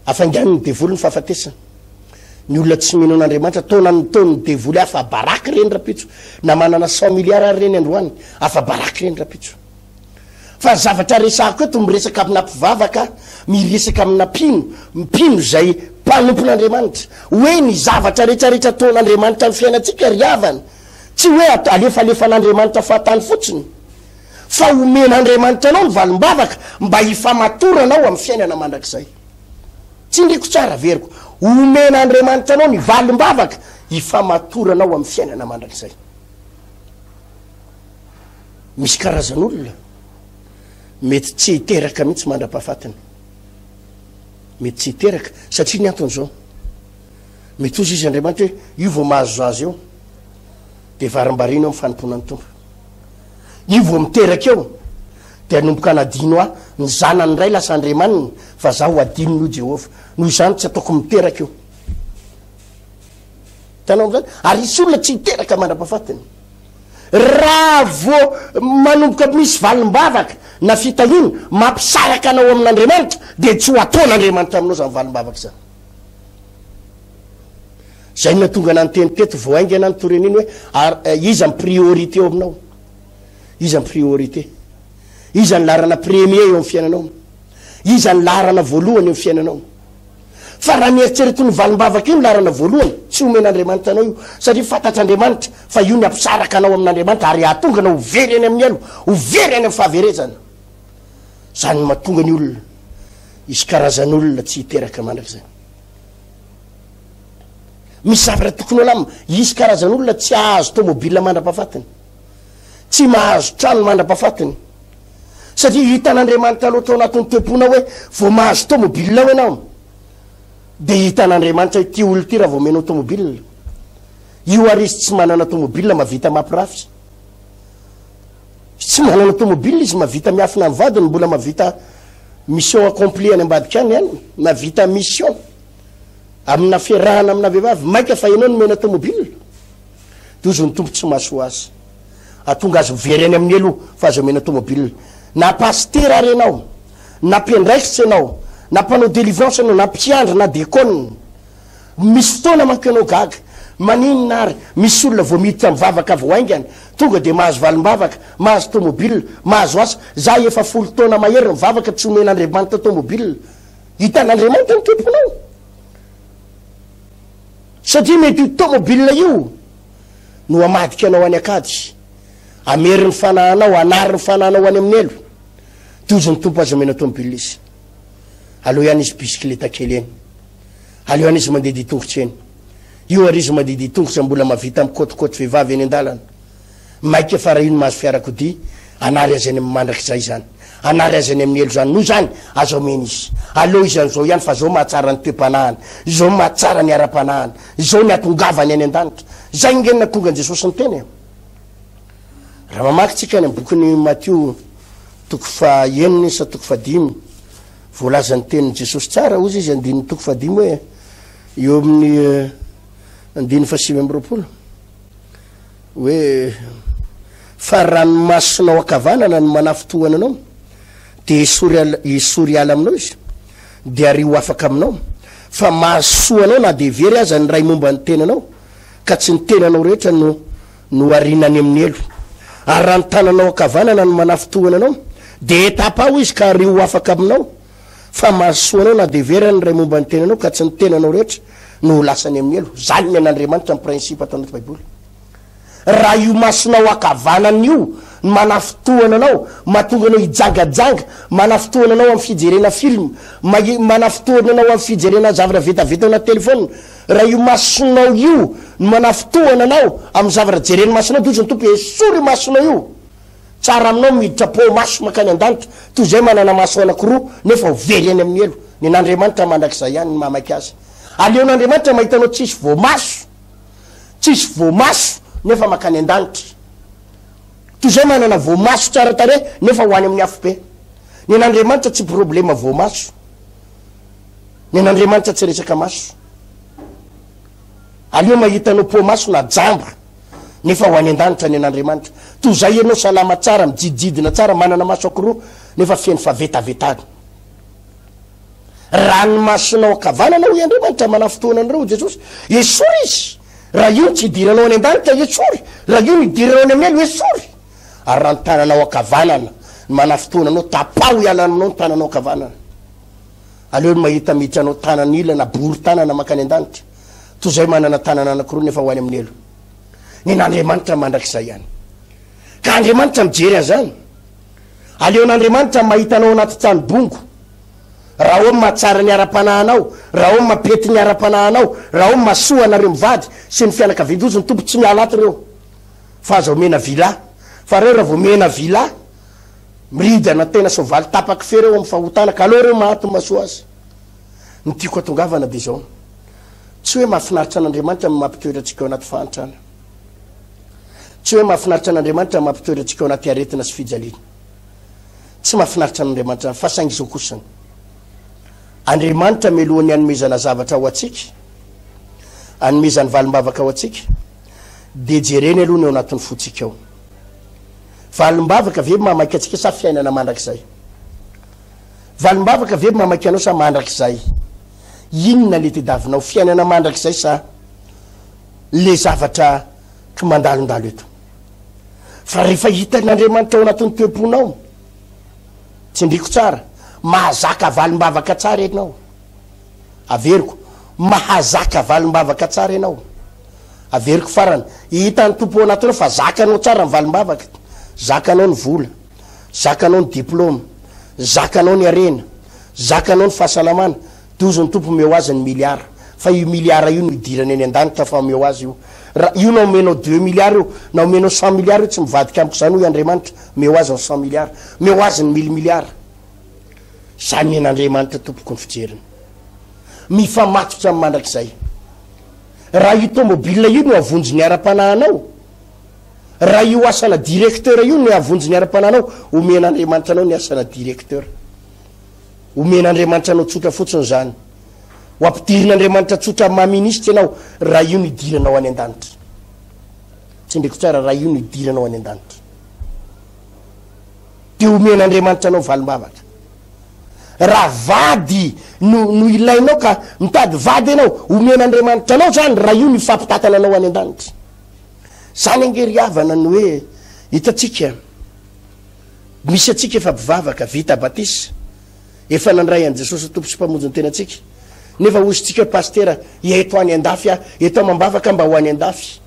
Afainganin'ny devoly ny fahafatesana. Ny olona tsy mino an'Andriamanitra, taonan'ny taon'ny devoly afa-baraka ireny rapitso. Na manana 100 milliards ary ireny androany, afa-baraka ireny rapitso. Fa ny zavatra resahako eto, miresaka amina mpivavaka, miresaka amina mpino, mpino izay mpanompon'Andriamanitra. Hoe ny zavatra rehetrarehetra ataon'Andriamanitra amin'ny fiainantsika ry havana, tsy hoe alefalefan'Andriamanitra fahatany fotsiny, fa omen'Andriamanitra anao ny valim-bavaka mba hifamatoranao amin'ny fiainana mandrakizay. Tsindriko tsara, averiko, omen'Andriamanitra anao ny valim-bavaka hifamatoranao amin'ny fiainana mandrakizay. Misy karazan'olona mety tsy hiteraka mihitsy mandra-pahafatiny. Mety tsy hiteraka, satria ny antony izao. Mety hozy izy Andriamanitra hoe, io vao mahazo zaza eo, dia varimbariana eo amin'ny fanompoana ny Tompo. Io vao miteraka eo, dia hanomboka hanadino ahy. Ny zanany indray lasa andriamaniny, fa zaho hadinony hoy Jehovah. Noho izany tsy ataoko miteraka io. Hitanao amin'izany? Ary hisy olona tsy hiteraka mandra-pahafatiny. Raha vao manomboka misy valim-bavaka na fitahiana mampisaraka anao amin'Andriamanitra, dia tsy ho ataon'Andriamanitra aminao izany valim-bavaka izany. Izay no nahatonga anah niteny teto vao haingana nitory an'iny hoe ary eh, iza ny priorité eo aminao? Iza ny priorité? Iza ny laharana premier eo amin'ny fiainanao? Iza ny laharana voalohany eo amin'ny fiainanao? Fa raha ny eritreretin'io valim-bavaka io ny laharana voalohany, tsy omen'Andriamanitra anao io, satria fantatr'Andriamanitra fa io ny hampisaraka anao amin'Andriamanitra ary hahatonga anao ho very any amin'ny helo, ho very any amin'ny fahaverezana. Izany no mahatonga ny olona hisy karazan'olona tsy hiteraka mandrakizay. Misy zavatra tokony ho alamina, hisy karazan'olona tsy hahazo tomobile mandra-pahafatiny, tsy mahazo trano mandra-pahafatiny. Satria hitan'Andriamanitra loatra ao anatin'ny toe-ponao hoe vao mahazo tomobile ao ianao, dia hitan'Andriamanitra ity olona ity raha vao omenao tomobile. Io ary izy tsy manana tomobile mahavita mampirafy. Tsy manana tomobile izy mahavita miafina ny vadiny, mbola mahavita mission accomplie any ambadika any ihany, mahavita mission amina fiarahana amina vehivavy, mainka fa ianao nomena tomobile. Dozy ny Tompo tsy mahasoa azy. Hahatonga azy ho very any amin'ny helo fa aza omena tomobile. Na pasitera ary ianao, na mpiandraikitra ianao, na mpanao delivrance ianao, na mpiandry na dekona. Misy fotoana manko ianao gaga. Maninona ary misy olona vao miditra mivavaka vao haingana, tonga dia mahazo valim-bavaka, mahazo tomobile, mahazo asa. Za efa folo taona mahery mivavaka tsy omen'Andriamanitra tomobile. Hitan'Andriamanitra ny toe-ponao. Satria mety io tomobile io no hamadika anao any an-kady, hamery ny fanahinao, hanary ny fanahinao any amin'ny helo. Tojo ny Tompo aza omena tomobile izy. Aleo ihany izy bisikileta kely eny. Aleo ihany izy mandeha ditongotra eny. Io ary izy mandeha ditongotra mbola mahavita mikôtikôty vehivavy eny an-dalana. Maika fa raha io no mahazo fiarakodia, hanary azy any amin'ny mandrakizay izany. Hanary azy any amin'ny helo izany. Noho izany, aza omena izy. Aleo izy an'izao ihany fa izao mahatsara ny toe-panahiny. Izao mahatsara ny ara-panahiny. Izao ny hatongavany any an-danitra. Izay ange no nahatonga an'i Jesosy niteny e. Raha mamaky tsika any amin'ny bokin'i Matio toko fahenina sa toko fahadimy, voalazan'ny tenin'i Jesosy tsara, hozy izy andininy toko fahadimy hoe eo amin'ny eh, andininy fahasivy amby 20. Hoe, Fa raha ny masonao ankavanana no manafintohana anao, dia esory esory hiala aminao izy, dia ario ho afaka aminao. Fa mahasoa anao na dia very aza ny iray momba ny tenanao, ka tsy ny tenanao rehetra no no ariana any amin'ny helo. Ary raha ny tananao ankavanana no manafintohana anao, dia tapaho izy ka ario ho afaka aminao. Fa mahasoa anao na dia very ny iray momba ny tenanao, ka tsy ny tenanao rehetra no ho lasa any amin'ny helo. Izany ny an'Andriamanitra ny principe ato anaty Baiboly. Raha io masonao ankavanana io no manafintohana anao, mahatonga anao hijangajanga, manafintohana anao amin'ny fijerena film, manafintohana anao amin'ny fijerena zavatra vetaveta ao anaty telephone, raha io masonao io no manafintohana anao amin'ny zavatra jeren'ny masonao, dia hoy ny Tompo, esory io masonao io. Tsara aminao miditra pô maso mankany an-danitra, toy izay manana maso anankiroa nefa ho very any amin'ny helo. Ny an'Andriamanitra mandrakizay ihany ny mahamaika azy. Aleon'Andriamanitra mahita anao tsisy voamaso, tsisy voamaso nefa mankany an-danitra, toy izay manana voamaso tsara tarehy nefa ho any amin'ny afobe. Ny an'Andriamanitra tsy problema voamaso. Ny an'Andriamanitra tsy resaka maso. Aleo mahita anao pô maso na jamba. Nefa ho any an-danitra ny an'Andriamanitra. Toy izay ianao salama tsara, mijidijidina tsara, manana maso ankiroa, nefa feno fahavetavetana. Raha ny masonao ankavanana hoy Andriamanitra manafintohina anareo hoy Jesosy, esory izy. Raha io no tsy hidiranao any an-danitra, esory. Raha io no hidiranao any amin'ny helo, esory. Ary raha ny tananao ankavanana no manafintohina anao, tapaho hiala aminao ny tananao ankavanana. Aleo ny mahita miditra anao tanan'ila na bory tanana mankany an-danitra, toy izay manana tanana anankiroa nefa ho any amin'ny helo. Nen'Andriamanitra mandrakizay ihany. Ka Andriamanitra mijery an'izany. Aleon'Andriamanitra mahita anao anaty trano bongo. Raha ao mahatsara ny ara-panahinao, raha ao mampety ny ara-panahinao, raha ao mahasoa anareo mivady sy ny fianakavian-doza ny Tompo tsy miala ato ireo. Fa aza omena villa. Fa reo raha vao omena villa, miridana tena soavaly tapaky fe reo amin'ny fahotana ka aleo reo maty mahasoa azy. Ny tiako hatongavana dia izao. Tsy hoe mahafinaritra an'Andriamanitra ny mampitoetra antsika ao anaty fahantrana. Tsy hoe mahafinaritra an'Andriamanitra ny mampitoetra antsika ao anaty aretina sy fijaliana. Tsy mahafinaritra an'Andriamanitra izany, fa saingy izao kosa, Andriamanitra mialohan'ny hanomezana zavatra ho antsika, hanomezany valim-bavaka ho antsika, dia jereny aloha ny ao anatin'ny fontsika ao. Valim-bavaka ve mahamaika antsika sa fiainana mandrakizay? Valim-bavaka ve mahamaika anao sa mandrakizay? Inona le tedavinao, fiainana mandrakizay sa le zavatra mandalondalo eto? Fa rehefa hitan'Andriamanitra ao anatin'ny toe-ponao, tsindriko tsara, mahazaka valim-bavaka tsara ianao. Averiko, mahazaka valim-bavaka tsara ianao. Averiko farany, hitan'ny Tompo ao anatinao fa zakanao tsara ny valim-bavaka. Zakanao ny vola, zakanao ny diplôma, zakanao ny harena, zakanao ny fahasalamana, Dozy ny Tompo omeo azy ny milliard fa io milliard io no idirany any an-danitra fa omeo azy io. Ra io na omenao deux milliards io na omenao cent milliards io tsy mivadika amiko zany hoy Andriamanitra, omeo azy ny cent milliards, omeo azy ny mille milliards. Zany nen'Andriamanitra tompoko ny fijeriny. Mifamatotra amin'ny mandrakizay. Raha io tomobile io no havonjy ny ara-panahinao, raha io asana directeur io no havonjy ny ara-panahinao, omen'Andriamanitra anao ny asana directeur. Omen'Andriamanitra anao tsotra fotsiny izany. Ho ampidirin'Andriamanitra tsotra amin'ny maha minisitra ianao raha io no idiranao any an-danitra. Tsindriko tsara, raha io no idiranao any an-danitra. Dia omen'Andriamanitra anao valim-bavaka. Raha vady no, no ilainao ka mitady vady ianao, omen'Andriamanitra anao izany raha io no ifampitantana anao any an-danitra. Izany ange ry havana no hoe hitantsika. Misy antsika efa mpivavaka, vita batisa, efa nandray an'i Jesosy ho Tompo sy Mpamonjy ny tenantsika, nefa hozy tsika hoe Pasitera, eto any andafy aho, eto amam-bavaka aho mba ho any andafy.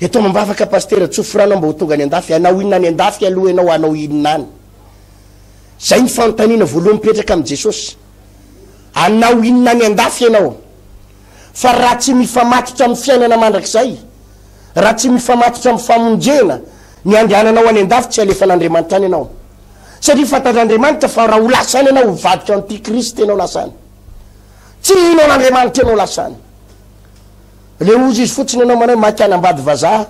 Eto amam-bavaka Pasitera, tsofy rano aho mba ho tonga any andafy. Hanao inona any andafy aloha ianao, hanao inona any? Zay ny fanontaniana voalohany mipetraka amin'i Jesosy. Hanao inona any andafy ianao? Fa raha tsy mifamatotra amin'ny fiainana mandrakizay, raha tsy mifamatotra amin'ny famonjena ny andehananao any an-dafy, tsy alefan'Andriamanitra any ianao. Satria fantatr'Andriamanitra fa raha ho lasa any ianao, hivadika antikristy ianao lasa any. Tsy hino an'Andriamanitra ianao lasa any. Le ozy izy fotsiny ianao manao hoe maika hanambady vazaha,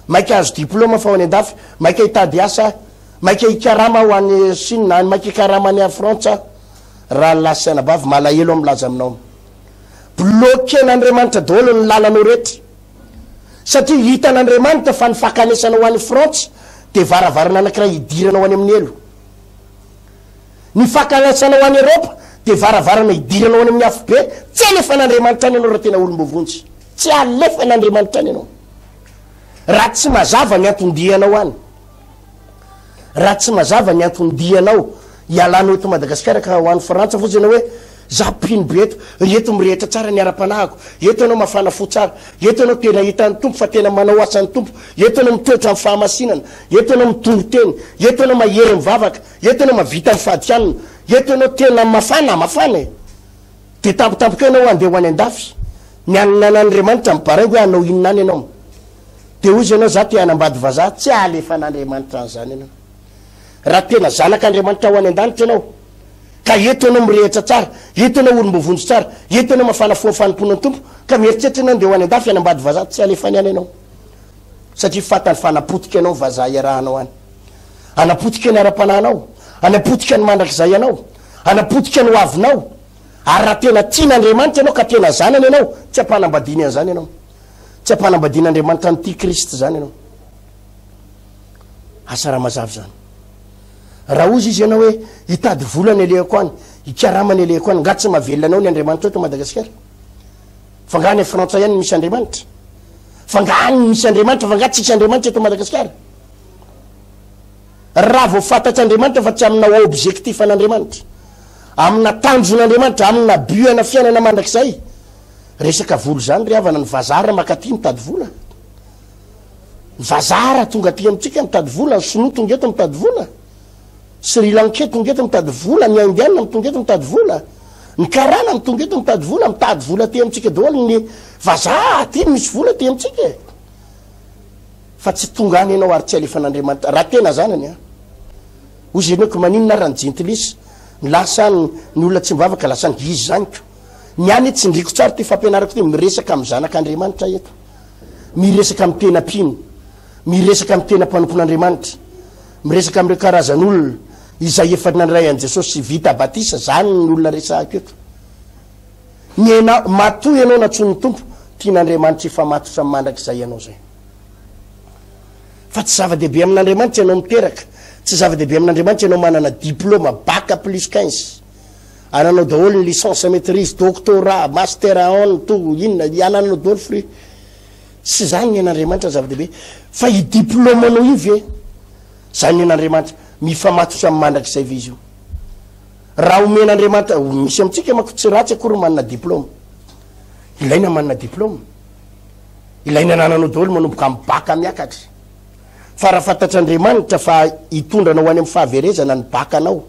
maika hahazo diplôme fa ho any an-dafy, maika hitady asa, maika hikarama ho any Chine, any maika hikarama any Frantsa. Rahalahy sy anabavy, malahelo aho milaza aminao. Bloquer-n'Andriamanitra daholo ny lalanao rehetra. Satria hitan'Andriamanitra fa ny fankanesana ho any Frantsa dia varavarana anankiray hidirana ho any amin'ny helo. Ny fankanesana ho any Eropa dia varavarana hidirana ho any amin'ny afobe. Tsy alefan'Andriamanitra any ianao raha tena olom-boavonjy. Tsy alefan'Andriamanitra any ianao. Raha tsy mazava ny anton-dianao any. Raha tsy mazava ny anton-dianao hialanao eto Madagasikara ka ho any Frantsa fotsiny ianao hoe za mpino be eto, ry eto mirehitra tsara ny ara-panahiko, eto ianao mafana fo tsara, eto ianao tena hitan'ny Tompo fa tena manao asan'ny Tompo, eto ianao mitoetra amin'ny fahamasinana, eto ianao mitory teny, eto ianao mahery mivavaka, eto ianao mahavita mifady hanina, eto ianao tena mafana, mafana e! Dia tampotampoka eo ianao handeha ho any an-dafy, ny an'ny an'Andriamanitra mibaraingo hoe hanao inona any ianao. Dia hozy ianao, za te hanambady vazaha, tsy alefan'Andriamanitra an'izany ianao. Raha tena zanak'Andriamanitra ho any an-danitra ianao, ka eto ianao mirehitra tsara, eto ianao olom-boavonjy tsara, eto ianao mafana fo amin'ny fanompoana ny Tompo, ka mieritreritra ianao handeha ho any an-dafy hanambady vazaha, tsy alefany any ianao. Satria fantany fa hanapotika anao ny vazaha iarahanao any. Hanapotika ny ara-panahinao, hanapotika ny mandrakizay anao, hanapotika ny hoavinao. Ary raha tena tian'Andriamanitra ianao ka tena zanany ianao, tsy ampanambadiany an'izany ianao. Tsy ampanambadian'Andriamanitra an'ity Kristy izany ianao. Asa raha mazava izany. Raha hozy izy ianao hoe hitady vola ny alehako any, hikarama ny alehako any, nga tsy mahavelona anao ny Andriamanitra eto Madagasikara? Fa nga any Frantsa ihany no misy Andriamanitra? Fa nga any no misy Andriamanitra? Fa nga tsisy Andriamanitra eto Madagasikara? Raha vao fantatr'Andriamanitra fa tsy amina objectif an'Andriamanitra, amina tanjon'Andriamanitra, amina but ana fiainana mandrakizay, resaka vola izany ry havana, ny vazaha ary makaty mitady vola. Ny vazaha raha tonga aty amintsika mitady vola, ny sinoa tonga eto mitady vola, Sri Lankais tonga eto mitady vola, ny indiana tonga eto mitady vola, ny karana tonga eto mitady vola, mitady vola aty amintsika daholo ny vazaha aty misy vola aty amintsika e. Fa tsy tonga any ianao ary tsy alefan'Andriamanitra raha tena zanany an. Hoy izy ko maninona ary ny jentilisa, ny lasa any ny olona tsy mivavaka lasa any izy zany ko. Ny any tsindriko tsara ity fampianarako ity miresaka amin'ny zanak'Andriamanitra eto. Miresaka amin'ny tena mpino, miresaka amin'ny tena mpanompon'Andriamanitra, miresaka amin'ireo karazan'olona izay efa nandray an'i Jesosy sy vita batisa, izany ny olona resahako eto. Ny enao, matoa ianao nantsoin'ny Tompo, tian'Andriamanitra hifamatotra mandrakizay ianao izay. Fa tsy zava-dehibe amin'Andriamanitra ianao miteraka, tsy zava-dehibe amin'Andriamanitra ianao manana diplôma bac plus 15. Ananao daholo ny licence, maitrise, doctorat, master en tout, inona, anananao daholo fruit. Tsy zany ny an'Andriamanitra ny zava-dehibe fa io diplôme-nao io ve zany ny an'Andriamanitra? Mifamatotra amin'ny mandrakizay ve izy io? Raha omen'Andriamanitra, misy amintsika manko tsy ratsy akory ny manana diplôme. Ilaina manana diplôme. Ilaina anananao daholo manomboka amin'ny bac miakatra. Fa raha fantatr'Andriamanitra fa hitondra anao any amin'ny fahaverezana ny bac-nao,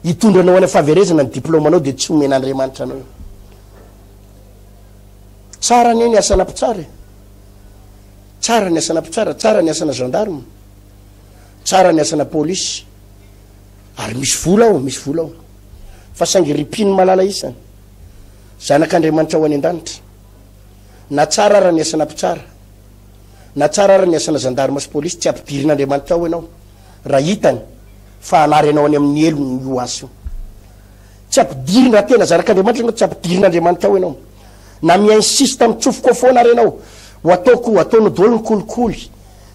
Hitondra anao any fahaverezana ny diplaomanao dia tsy omen'Andriamanitra anao io. Tsara anie ny asana mpitsara e. Tsara ny asana mpitsara, tsara ny asana gendarme, tsara ny asana polisy. Ary misy vola ao, misy vola ao. Fa saingy ry mpino malala isany, zanak'Andriamanitra ho any an-danitra. Na tsara ara ny asana mpitsara, na tsara ara ny asana gendarme sy polisy, tsy ampidirin'Andriamanitra ao ianao raha hitany Fa hanary anao any amin'ny helony io asa io. Tsy ampidirina, raha tena zanak'Andriamanitra ianao, tsy ampidirin'Andriamanitra ao ianao. Na mi-insiste mitsofoka ao foana ary ianao, ho ataoko, ataonao daholo ny kolikoly.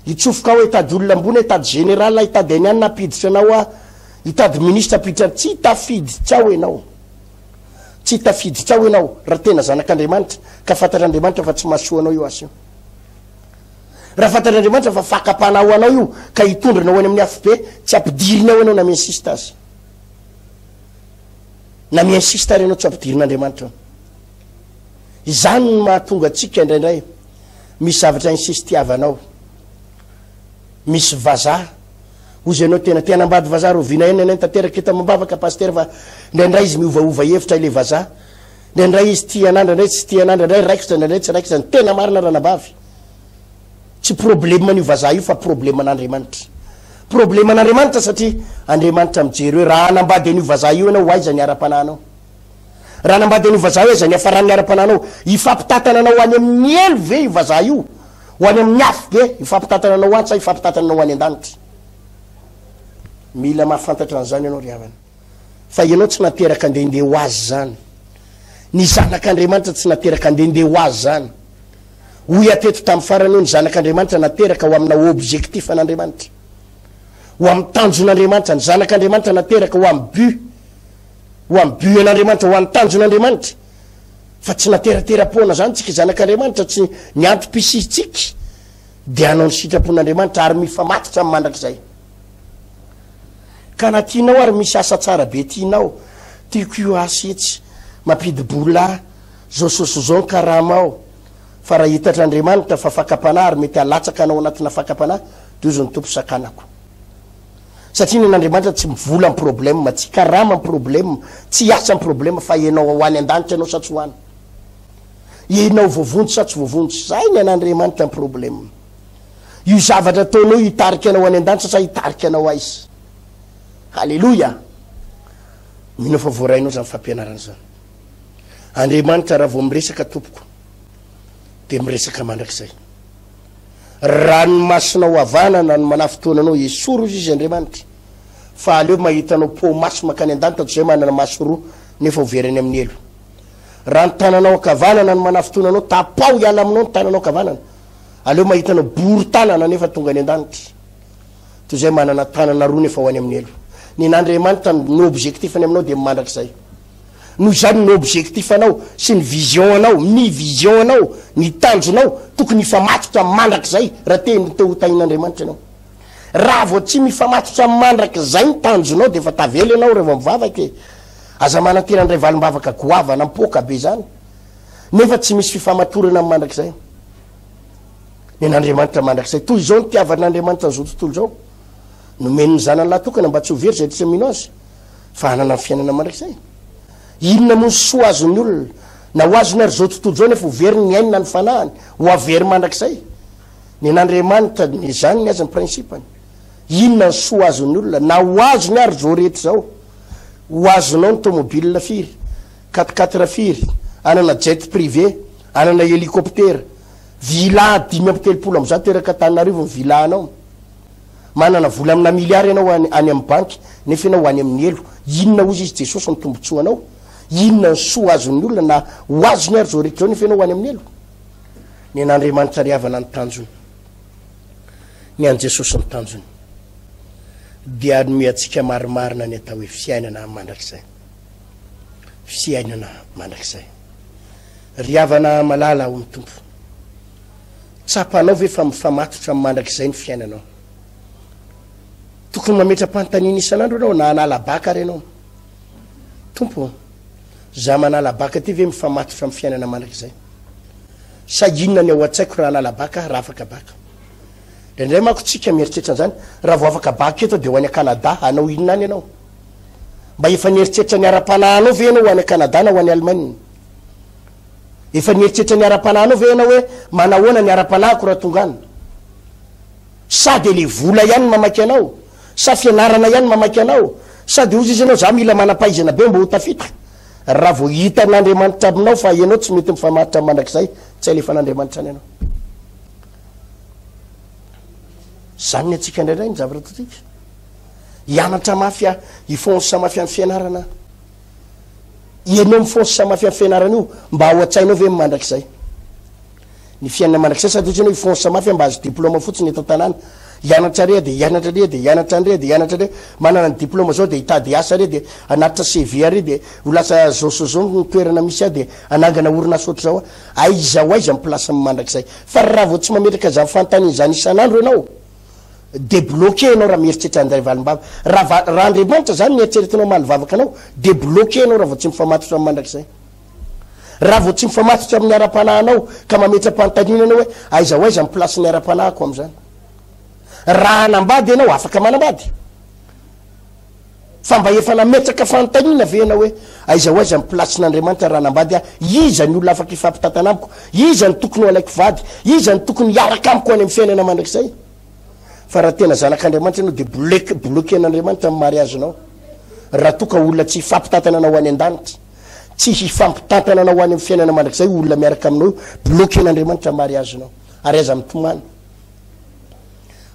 Hitsofoka ao hitady olona ambony, hitady général, hitady an'i anona hampiditra anao aho, hitady ministre hampiditra anao. Tsy tafiditra ao ianao. Tsy tafiditra ao ianao raha tena zanak'Andriamanitra, ka fantatr'Andriamanitra fa tsy mahasoa anao io asa io. Raha fantatr'Andriamanitra fa fakam-panahy ho anao io ka hitondra anao any amin'ny afobe, tsy ampidiriny ao ianao na mi-insiste aza. Na mi-insiste ary ianao tsy ampidirin'Andriamanitra ao. Izany no mahatonga antsika indraindray misy zavatra insistiavanao. Misy vazaha, hozy ianao tena te hanambady vazaha, rahoviana ihany ny anay tanteraka eto amam-bavaka pasitera fa indraindray izy miovaova hevitra ilay vazaha. Indraindray izy tia anah, indraindray tsy tia anah, indraindray raikitra, indraindray tsy raikitra. Ny tena marina ranabavy, tsy problème an'io vazaha io fa problème an'Andriamanitra. Problème an'Andriamanitra satria Andriamanitra mijery hoe raha hanambady an'io vazaha io ianao ho aiza ny ara-panahinao? Raha hanambady an'io vazaha io aiza ny hiafaran'ny ara-panahinao? Hifampitantana anao any amin'ny helo ve io vazaha io? Ho any amin'ny afo be hifampitantana anao any sa hifampitantana anao any an-danitra? Mila mahafantatra an'izany ianao ry havana. Fa ianao tsy nateraka andehandeha ho azy izany. Ny Zanak'Andriamanitra tsy nateraka andehandeha ho azy izany. Hoy aho teto tamin'ny farany hoe ny Zanak'Andriamanitra nateraka ho amina objectif an'Andriamanitra. Ho amin'ny tanjon'Andriamanitra. Ny Zanak'Andriamanitra nateraka ho amin'ny but. Ho amin'ny but an'Andriamanitra, ho an'ny tanjon'Andriamanitra. Fa tsy nateratera-poana izany tsika Zanak'Andriamanitra, tsy ny antom-pisiantsika dia hanao ny sitrapon'Andriamanitra ary mifamatotra amin'ny mandrakizay. Ka na tianao ary misy asa tsara be tianao, tiako io asa itsy, mampidi-bola ahy, zao so sy zao ny karama ao, fa raha hitatr'Andriamanitra fa fakam-panahy ary mety halatsaka anao anatina fakam-panahy, dia ozy ny Tompo sakanako. Satria ny an'Andriamanitra tsy vola ny problème, tsy karama ny problème, tsy asa ny problème fa ianao ho any an-danitra ianao sa tsy ho any? Ianao voavonjy sa tsy voavonjy? Zay ny an'Andriamanitra ny problème. Io zavatra ataonao io hitarika anao any an-danitra sa hitarika anao aiza? Haleloia! Mino aho fa voarainao izany fampianarana izany. Andriamanitra raha vao miresaka tompoko dia miresaka mandrakizay. Raha ny masonao havanana no manafintohina anao, esory ozy izy Andriamanitra. Fa aleo mahita anao po-maso mankany an-danitra toy izay manana maso roa nefa ho very any amin'ny helo. Raha ny tananao ankavanana no manafintohina anao, tapaho hiala aminao ny tananao ankavanana. Aleo mahita anao bory tanana nefa tonga any an-danitra. Toy izay manana tanana roa nefa ho any amin'ny helo. Nen'Andriamanitra ny objectif-ny aminao dia ny mandrakizay. Noho izany ny objectif anao sy ny vision anao, ny vision anao, ny tanjonao tokony hifamatotra mandrakizay raha te te ho tahin'Andriamanitra ianao. Raha vao tsy mifamatotra mandrakizay ny tanjonao dia efa tavela ianao rehefa mivavaka e. Aza manantena handray valim-bavaka goavana mipoaka be izany nefa tsy misy fifamatorana amin'ny mandrakizay. Nen'Andriamanitra mandrakizay. Toy izao nitiavan'Andriamanitra an'izao tontolo izao. Nomeny ny Zanany lahy tokana mba tsy ho very izay tsy mino Azy, fa hanana ny fiainana mandrakizay. Inona moa ny soa azon'ny olona, na ho azony ary izao tontolo izao nefa ho very ny ainy na ny fanahiny, ho avery mandrakizay? Nen'Andriamanitra, izany ny azy ny principe-ny. Inona ny soa azon'ny olona, na ho azony ary izao rehetra izao? Ho azonao ny tomobile firy? Quatre quatre firy? Hanana jet privé? Hanana hélicoptère? Villa 135 erak' Antananarivo ny villa anao. Manana vola amina milliard ianao any any amin'ny banky nefa ianao ho any amin'ny helo. Inona hozy izy Jesosy ny tombotsoanao? Inona ny soa azon'ny olona na ho azony ary izao rehetra izao nefa ianao ho any amin'ny helo? Ny an'Andriamanitra ry havana ny tanjony. Ny an'i Jesosy ny tanjony. Dia hanome antsika marimarina ny atao hoe fiainana mandrakizay. Fiainana mandrakizay. Ry havana malala ao amin'ny Tompo, tsapanao ve fa mifamatotra amin'ny mandrakizay ny fiainanao? Tokony mametra-panontaniana isan'andro ianao na hanala baka ary ianao. Tompo ô, za manala baka ity ve mifamatotra amin'ny fiainana mandrakizay? Sa inona ny ao an-tsaiko raha hanala baka aho raha afaka baka? Indraindray manko tsika mieritreritra an'izany, raha vao afaka baka eto dia ho any Canada, hanao inona any ianao? Mba efa nieritreritra ny ara-panahinao ve ianao ho any Canada na ho any Allemagne? Efa nieritreritra ny ara-panahinao ve ianao hoe manahoana ny ara-panahiko raha tonga any? Sa dia le vola ihany no mamaky anao? Sa fianarana ihany no mamaky anao? Sa dia hozy izy ianao za mila manam-pahaizana be mba ho tafita? Raha vao hitan'Andriamanitra aminao fa ianao tsy mety mifamatotra mandrakizay, tsy alefan'Andriamanitra any ianao. Zany ny antsika indraindray ny zavatra ataontsika. Hianatra mafy aho, hi-fonce mafy amin'ny fianarana aho. Ianao mi-fonce mafy amin'ny fianarana io, mba ao an-tsainao ve ny mandrakizay? Ny fiainana mandrakizay sady ohatry ny hoe hi-fonce mafy aho mba hahazo diplôme fotsiny eto an-tanàna. Hianatra re dia hianatra re dia hianatra re dia hianatra re, manana ny diplôme zao dia hitady asa re dia hanatitra CV re dia ho lasa zao sy zao ny toerana misy ahy dia hanangana orinasa ohatr'izao aho. Aiza ho aiza ny place-n'ny mandrakizay? Fa raha vao tsy mametraka izany fanontaniana izany isan'andro ianao, Debloquer ianao raha mieritreritra handray valim-bavaka. Raha va, raha Andriamanitra izany no eritreretinao hamaly vavaka anao, debloquer ianao raha vao tsy mifamatotra amin'ny mandrakizay. Raha vao tsy mifamatotra amin'ny ara-panahinao ka mametra-panontaniana ianao hoe aiza ho aiza ny place-n'ny ara-panahiko amin'izany. Raha hanambady ianao, afaka manambady. Fa mba efa nametraka fanontaniana ve ianao hoe aiza ho aiza ny place-n'Andriamanitra raha hanambady aho? Iza ny olona afaka hifampitantana amiko? Iza no tokony ho alaiko vady? Iza no tokony hiaraka amiko any amin'ny fiainana mandrakizay? Fa raha tena zanak'Andriamanitra ianao dia bloque, bloquer-n'Andriamanitra ny mariage-nao. Raha toa ka olona tsy hifampitantana anao ho any an-danitra, tsy hifampitantana anao ho any amin'ny fiainana mandrakizay io olona miaraka aminao io, bloquer-n'Andriamanitra ny mariage-nao. Ary aza mitomany.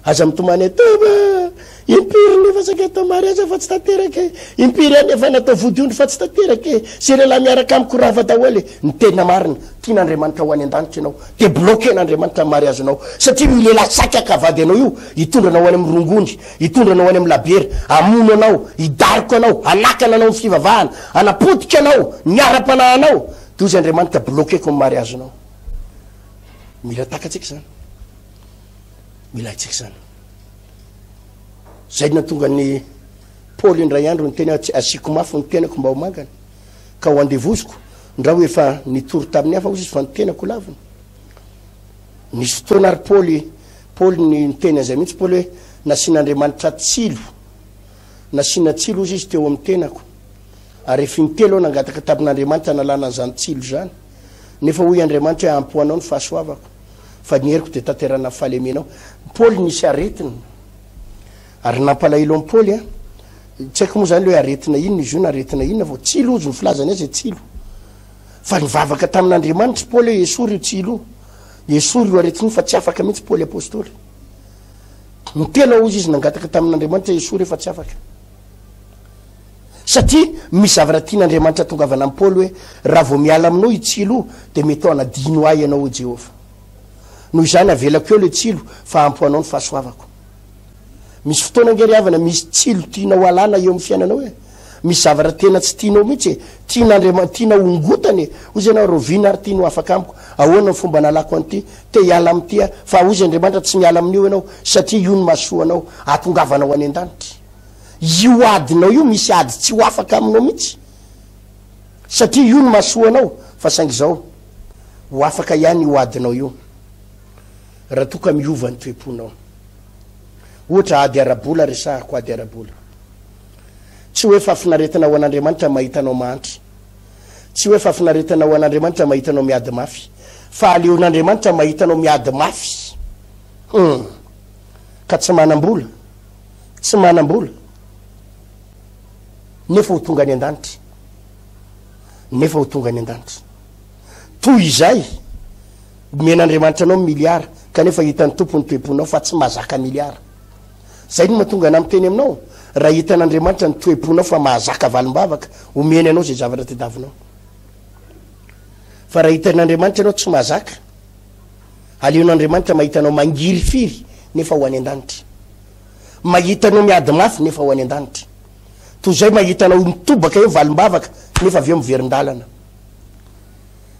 Aza mitomany eto a! Impiry nefa saika atao mariage fa tsy tanteraka e! Impiry ihany efa natao vodiondry fa tsy tanteraka e! Ze lehilahy miaraka amiko rava daholo e! Ny tena marina, tian'Andriamanitra ho any an-danitra ianao, dia bloquer-n'Andriamanitra ny mariage-nao, satria io lehilahy saika haka vady anao io, hitondra anao any amin'ny rongony, hitondra anao any amin'ny labiera, hamono anao, hidaroka anao, hanakana anao amin'ny fivavahana, hanapotika anao, ny ara-panahinao, dia hozy Andriamanitra bloquer-ko ny mariage-nao. Mila takatsika izany. Mila haintsika izany. Izay no nahatonga an'i Paoly indray andro niteny hoe, Asiako mafy ny tenako mba ho mangana, ka ho andevoziko, ndrao efa nitory tamin'ny hafa hozy izy fa ny tenako laviny. Nisy fotoana ary Paoly, Paoly niteny an'izay mihitsy Paoly hoe, nasian'Andriamanitra tsilo, nasiana tsilo hozy izy teo amin'ny tenako. Ary efa intelo aho nangataka tamin'Andriamanitra hanalana an'izany tsilo izany. Nefa hoy Andriamanitra hoe, Ampy ho anao ny fahasoavako. Fa ny heriko dia tanterahina amin'ny fahalemenao. Paoly nisy aretina. Ary nampalahelo an'i Paoly an. Tsy haiko moa izany hoe aretina inona izy io na aretina inona fa tsilo hozy ny filazany azy e, tsilo. Fa nivavaka tamin'Andriamanitra i Paoly hoe esory io tsilo io. Esory io aretina io fa tsy afaka mihitsy Paoly apostoly. Niteny hozy izy nangataka tamin'Andriamanitra esory io fa tsy afaka. Satria misy zavatra tian'Andriamanitra hatongavana amin'i Paoly hoe, Raha vao miala aminao io tsilo io, dia mety ho hanadino ahy ianao, hoy Jehovah. Noho izany, avelako eo ilay tsilo, fa ampy ho anao ny fahasoavako. Misy fotoana ange ry havana misy tsilo tianao alana eo amin'ny fiainanao e. Misy zavatra tena tsy tianao mihitsy e. Tian'Andriamanitra, tianao hongotana e. Hozy ianao, rahoviana ary ity no afaka amiko? Ahoana ny fomba analako an'ity? Te hiala amin'ity aho. Fa hozy Andriamanitra, tsy miala amin'io ianao, satria io no mahasoa anao, hahatongavanao any an-danitra. Io adinao io, misy ady tsy ho afaka aminao mihitsy. Satria io no mahasoa anao. Fa saingy izao, ho afaka ihany io adinao io, raha toa ka miova ny toe-ponao. Ohatra, ady ara-bola resahako, ady ara-bola. Tsy hoe fahafinaretana ho an'Andriamanitra mahita anao mahantra. Tsy hoe fahafinaretana ho an'Andriamanitra mahita anao miady mafy. Fa aleon'Andriamanitra mahita anao miady mafy. Hum. Ka tsy manam-bola. Tsy manam-bola. Nefa ho tonga any an-danitra. Nefa ho tonga any an-danitra. Toy izay, omen'Andriamanitra anao miliara, kanefa hitan'ny Tompo ny toe-ponao fa tsy mahazaka miliara. Zay no mahatonga anah miteny aminao, raha hitan'Andriamanitra ny toe-ponao fa mahazaka valim-bavaka, omeny anao izay zavatra tediavinao. Fa raha hitan'Andriamanitra ianao tsy mahazaka, aleon'Andriamanitra mahita anao mangirifiry nefa ho any an-danitra. Mahita anao miady mafy nefa ho any an-danitra. Toy izay mahita anao mitobaka eo valim-bavaka nefa avy eo miverin-dalana.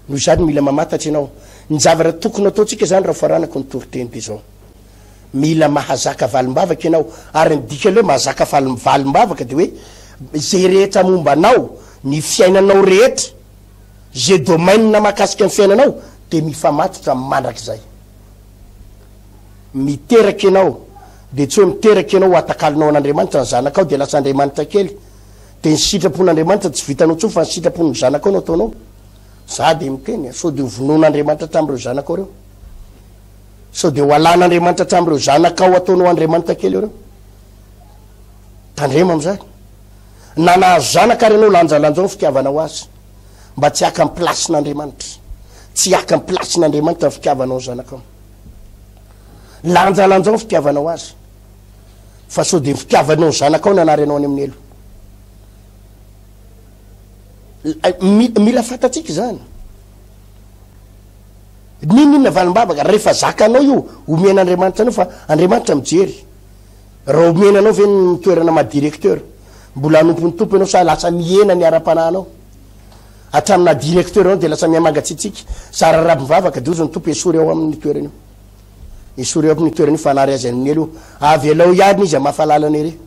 Noho izany mila mamantatra ianao. Ny zavatra tokony ataontsika izany raha faranako ny toriteny dia izao. Mila mahazaka valim-bavaka ianao, ary ny dikan'ilay hoe mahazaka valim-bavaka dia hoe izay rehetra momba anao, ny fiainanao rehetra, izay domaine mahakasika ny fiainanao dia mifamatotra mandrakizay. Miteraka ianao, dia tsy hoe miteraka ianao ho atakalonao an'Andriamanitra ny zanakao dia lasa Andriamanitra kely, dia ny sitrapon'Andriamanitra tsy vitanao intsony fa ny sitrapon'ny zanakao no ataonao. Za dia miteny, sao dia ho vonoin'Andriamanitra hatramin'ireo zanakao ireo. Sao dia ho alan'Andriamanitra hatramin'ireo zanakao ataonao andriamanitra kely ireo. Tandremo amin'izany. Na nahazo zanaka ary ianao, lanjalanjao ny fitiavanao azy. Mba tsy haka ny place-n'Andriamanitra. Tsy haka ny place-n'Andriamanitra ny fitiavanao ny zanakao. Lanjalanjao ny fitiavanao azy. Fa sao dia ny fitiavanao ny zanakao nanary anao any amin'ny helo. Mila fantatsika izany. N'inon'inona valim-bavaka, rehefa zakanao io, omen'Andriamanitra anao fa Andriamanitra mijery. Raha omena anao ve ny toerana maha directeur, mbola hanompo ny Tompo ianao sa lasa mihena ny ara-panahinao? Hatramin'ny naha directeur anao dia lasa miha-mangatsiatsiaka, zara raha mivavaka dia hozy ny Tompo esory ao aminy io toerana io. Esory ao aminy io toerana io fa hanary azy any amin'ny helo io. Avelao ihany izy hamafa lalana ery.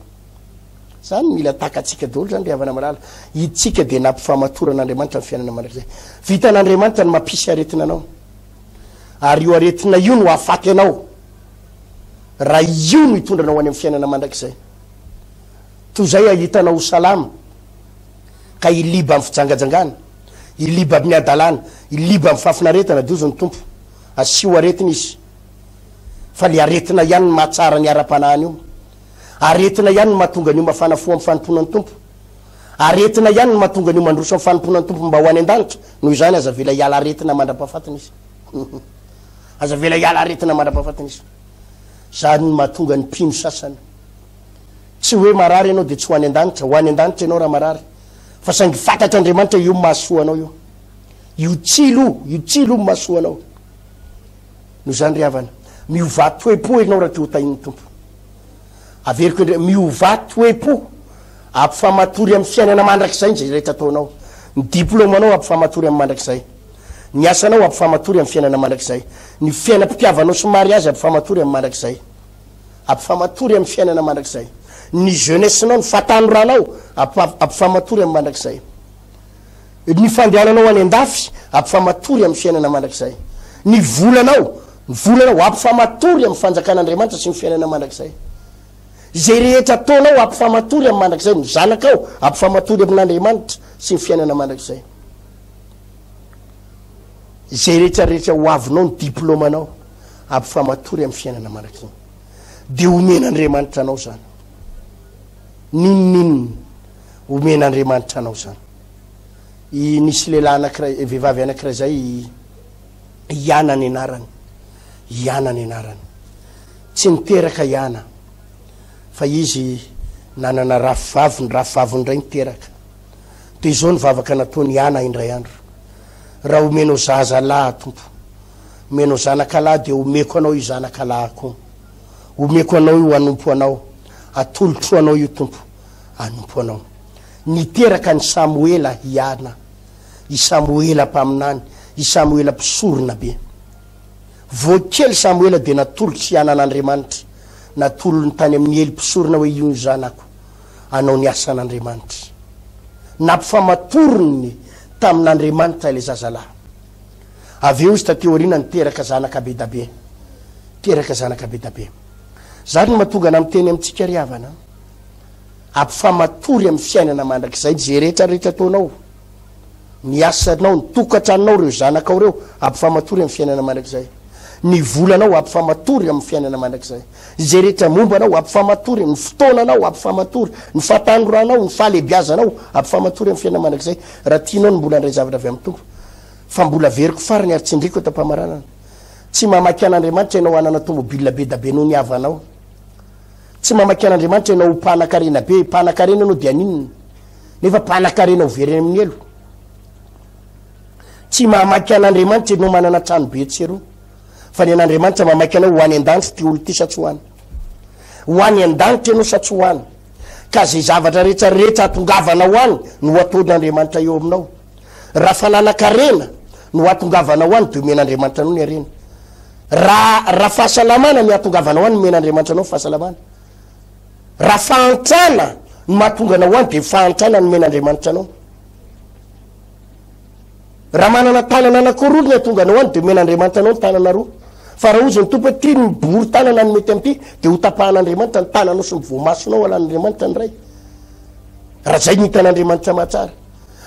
Zany mila takatsika daholo zany ry havana malala. Itsika dia nampifamatoran'Andriamanitra ny fiainana mandrakizay. Vitan'Andriamanitra ny mampisy aretina anao. Ary io aretina io no hahafaty anao. Raha io no hitondra anao any amin'ny fiainana mandrakizay. Toy izay hahitanao ho salama ka hiliba amin'ny fijangajangana, hiliba amin'ny hadalana, hiliba amin'ny fahafinaretana, dia hozy ny Tompo, asio aretina izy. Fa le aretina ihany no mahatsara ny ara-panahiny io. Aretina ihany no mahatonga an'io mafana fo amin'ny fanompoana ny Tompo. Aretina ihany no mahatonga an'io mandroso amin'ny fanompoana ny Tompo mba ho any an-danitra. Noho izany, aza avela hiala aretina mandra-pahafatiny izy. Aza avela hiala aretina mandra-pahafatiny izy. Izany no mahatonga ny mpino sasany. Tsy hoe marary ianao dia tsy ho any an-danitra. Ho any an-danitra ianao raha marary. Fa saingy fantatr'Andriamanitra io mahasoa anao io. Io tsilo io, io tsilo io mahasoa anao. Noho izany ry havana, miovà toe-po ianao raha te ho tahin'ny Tompo. Averiko indray, miovà toe-po, ampifamatory amin'ny fiainana mandrakizay izay rehetra ataonao. Ny diplaomanao ampifamatory amin'ny mandrakizay. Ny asanao ampifamatory amin'ny fiainana mandrakizay. Ny fiainam-pitiavanao sy mariazy ampifamatory amin'ny mandrakizay. Ampifamatory amin'ny fiainana mandrakizay. Ny jeunesse-nao, ny fahatanoranao ampifamatory amin'ny mandrakizay. Ny fandehananao any an-dafy, ampifamatory amin'ny fiainana mandrakizay. Ny volanao, ny volanao, ampifamatory amin'ny fanjakan'Andriamanitra sy ny fiainana mandrakizay. Izay rehetra ataonao, ampifamatory amin'ny mandrakizay. Ny zanakao, ampifamatory amin'Andriamanitra sy ny fiainana mandrakizay. Izay rehetra rehetra ho avinao, ny diplaomanao, ampifamatory amin'ny fiainana mandrakizay. Dia omen'Andriamanitra anao izany. N'inon'inona. Omen'Andriamanitra anao izany. I nisy lehilahy anankiray, vehivavy anankiray izay, i i Ana ny anarany. I Ana ny anarany. Tsy niteraka i Ana, fa izy nanana rafivavy, ny rafivaviny indray niteraka. Dia izao ny vavaka nataon'i Ana indray andro, Raha omenao zaza lahy aho, Tompo, omenao zanaka lahy dia omeko anao io zanaka lahiko io. Omeko anao io hanompo anao. Atolotro Anao io Tompo, hanompo Anao. Niteraka an'i Samoela i Ana, i Samoela mpaminany, i Samoela mpisorona be. Vao kely Samoela dia natolotr'i Ana an'Andriamanitra, natolony tany amin'i Ely mpisorona hoe io ny zanako, hanao ny asan'Andriamanitra. Nampifamatoriny tamin'Andriamanitra ilay zazalahy. Avy eo izy taty aoriana niteraka zanaka bedabe. Teraka zanaka bedabe. Zany no mahatonga anah miteny amintsika ry havana a. Ampifamatory amin'ny fiainana mandrakizay ze rehetra rehetra ataonao. Ny asanao, ny tokantranonao, ireo zanakao ireo, ampifamatory amin'ny fiainana mandrakizay. Ny volanao, ampifamatory amin'ny fiainana mandrakizay. Izay rehetra momba anao, ampifamatory, ny fotoananao, ampifamatory, ny fahatanoranao, ny fahalehibiazanao, ampifamatory amin'ny fiainana mandrakizay. Raha tianao ny mbola handray zavatra avy amin'ny Tompo. Fa mbola averiko farany ary tsindriko eto am-pamaranana. Tsy mamaky an'Andriamanitra ianao hanana tomobile be da be noho ny havanao. Tsy mamaky an'Andriamanitra ianao ho mpanakarena be, mpanakarena ianao dia haninona? Nefa mpanakarena ho very any amin'ny helo. Tsy mamaky an'Andriamanitra ianao manana trano be etsy sy eroa. Fa ny an'Andriamanitra mamaky anao ho any an-danitra ity olo ity sa tsy ho any? Ho any an-danitra ianao sa tsy ho any? Ka izay zavatra rehetra rehetra hahatongavanao any no ho ataon'Andriamanitra eo aminao. Raha fananan-karena no hahatongavanao any dia omen'Andriamanitra anao ny harena. Raha raha fahasalamana no hahatongavanao any omen'Andriamanitra anao ny fahasalamana. Raha fahantrana no mahatonga anao any dia fahantrana no omen'Andriamanitra anao. Raha manana tanana anankiroa no hahatonga anao any dia omen'Andriamanitra anao ny tanana roa. Fa raha hozy ny Tompo hoe ty ny bory tanana no mety amin'ity dia hotapahan'Andriamanitra ny tananao sy ny voamasonao alan'Andriamanitra ny iray. Raha zay no hitan'Andriamanitra mahatsara.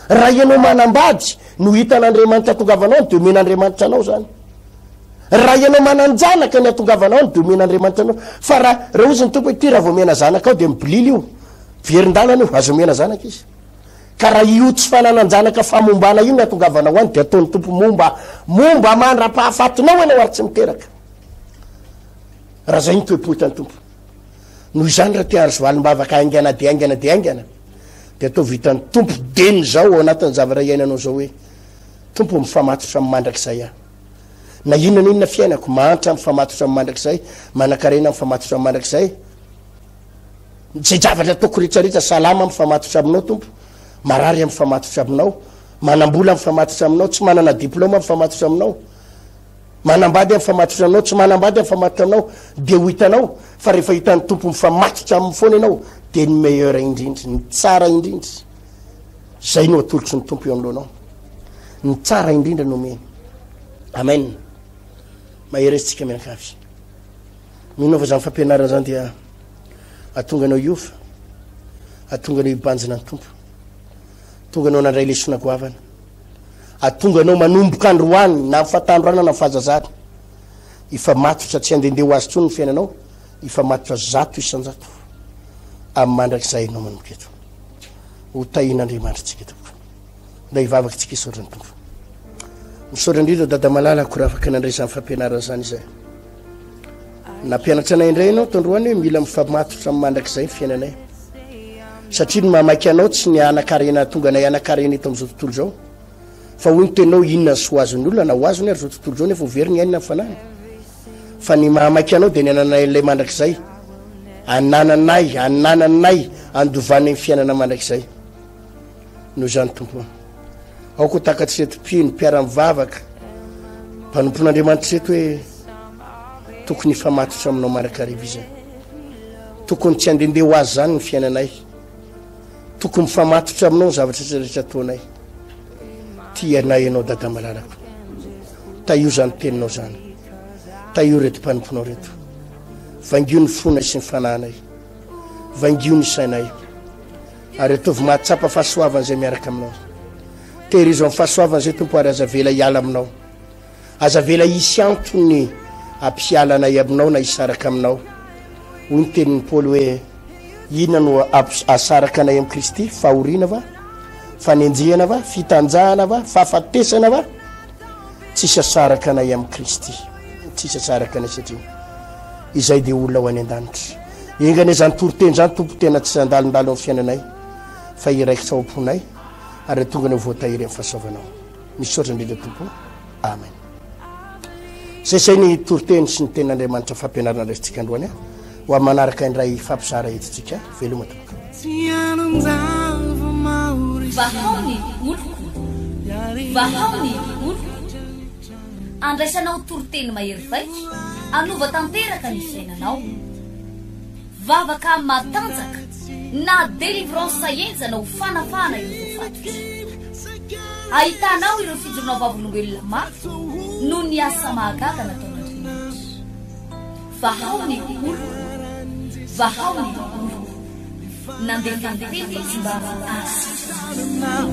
Raha ianao manambady no hitan'Andriamanitra hatongavanao any dia omen'Andriamanitra anao zany. Raha ianao manan-janaka ny hatongavanao any dia omen'Andriamanitra anao. Fa raha raha hozy ny Tompo hoe ty raha vao omena zanaka ao dia mibolila io, verin-dalana io, aza omena zanaka izy. Ka raha io tsy fananan-janaka famombana io ny hatongavanao any dia ataon'ny Tompo momba momba mandra-pahafatinao ianao ary tsy miteraka. Raha zay ny toe-po hitan'ny Tompo. Noho izany raha te hahazo valim-bavaka haingana dia haingana dia haingana dia ataovy hitan'ny Tompo dieny izao ao anatin'ny zavatra iainanao izao hoe Tompo mifamatotra amin'ny mandrakizay aho. Na inona na inona fiainako, mahantra mifamatotra amin'ny mandrakizay, manankarena mifamatotra amin'ny mandrakizay, izay zavatra ataoko rehetra rehetra, salama mifamatotra aminao Tompo, marary mifamatotra aminao, manam-bola mifamatotra aminao, tsy manana diploma mifamatotra aminao. Manambady mifamatotra aminao, tsy manambady mifamatotra aminao, dia ho hitanao fa rehefa hitan'ny Tompo mifamatotra aminy foana ianao, dia ny meilleur indrindra, ny tsara indrindra, izay no atolotry ny Tompo eo anoloanao. Ny tsara indrindra no omeny. Amen. Mahereza tsika mianakavy. Mino aho fa izany fampianarana izany dia atonga anao hiova, atonga anao hibanjina ny Tompo, tonga anao nandray lesona goavana. Hahatonga anao manomboka androany na amin'ny fahatandroana na amin'ny fahazazana. Hifamatotra tsy handehandeha ho azy intsony ny fiainanao, hifamatotra 100% amin'ny mandrakizay ianao manomboka eto. Ho tahian'Andriamanitra tsika tompoko. Ndao hivavaka tsika hisaotra ny Tompo. Misaotra indrindra Dada Malala ko raha afaka nandray izany fampianarana izany izay. Nampianatra anay indray ianao tandroany hoe mila mifamatotra amin'ny mandrakizay ny fiainanay. Satria ny mahamaika anao tsy ny hanan-karena hahatonga anay hanan-karena eto amin'izao tontolo izao. Fa hoy ny teninao, inona ny soa azon'ny olona na ho azony ary izao tontolo izao nefa ho very ny ainy na ny fanahiny. Fa ny mahamaika anao dia ny hanananay an'ilay mandrakizay. Anananay, anananay, andovanay ny fiainana mandrakizay. Noho izany Tompo ô, aoka ho takatr'ireto mpino, mpiara-mivavaka, mpanompon'Andriamanitra ireto hoe tokony hifamatotra aminao mandrakariva izy. Tokony tsy handehandeha ho azy izany ny fiainanay. Tokony mifamatotra aminao ny zavatra rehetra rehetra ataonay. Tia anay ianao Dada malalako. Tahio izany teninao izany. Tahio ireto mpanomponao ireto. Vangio ny fonay sy ny fanahinay. Vangio ny sainay. Ary ataovy mahatsapa fahasoavana izay miaraka aminao. Tehirizo amin'ny fahasoavana izay Tompo ary aza avela hiala aminao. Aza avela hisy antony hampiala anay aminao na hisaraka aminao. Hoy ny tenin'i Paoly hoe, Inona no hahasaraka anay amin'i Kristy? Fahoriana va? Fanenjehana va? Fitanjahana va? Fahafatesana va? Tsisy hahasaraka anay amin'i Kristy. Tsisy hahasaraka anay satria izay dia olona ho any an-danitra. Enga anie izany toriteny izany Tompo tena tsy handalondalo amin'ny fiainanay fa hiraikitra ao am-ponay ary hahatonga anay ho voatahiry amin'ny fahasoavanao. Misaotra indrindra Tompo. Amen. Zay zay ny toriteny sy ny tenin'Andriamanitra fampianarana raisintsika androany a. Ho amin'ny manaraka indray hifampizara eto tsika. Veloma tompoko. Vahao ny oloko. Vahao ny oloko. Andraisanao toriteny mahery vaika, hanova tanteraka ny fiainanao. Vavaka matanjaka na délivrance henjana ho fanafahana ireo voafatotra. Ahitanao ireo fijoroana vavolombelona mafy noho ny asa mahagaga nataon'Andriamanitra. Vahao ny oloko, vahao ny oloko. Nandefa ny teny izy mba hahasitrana azy.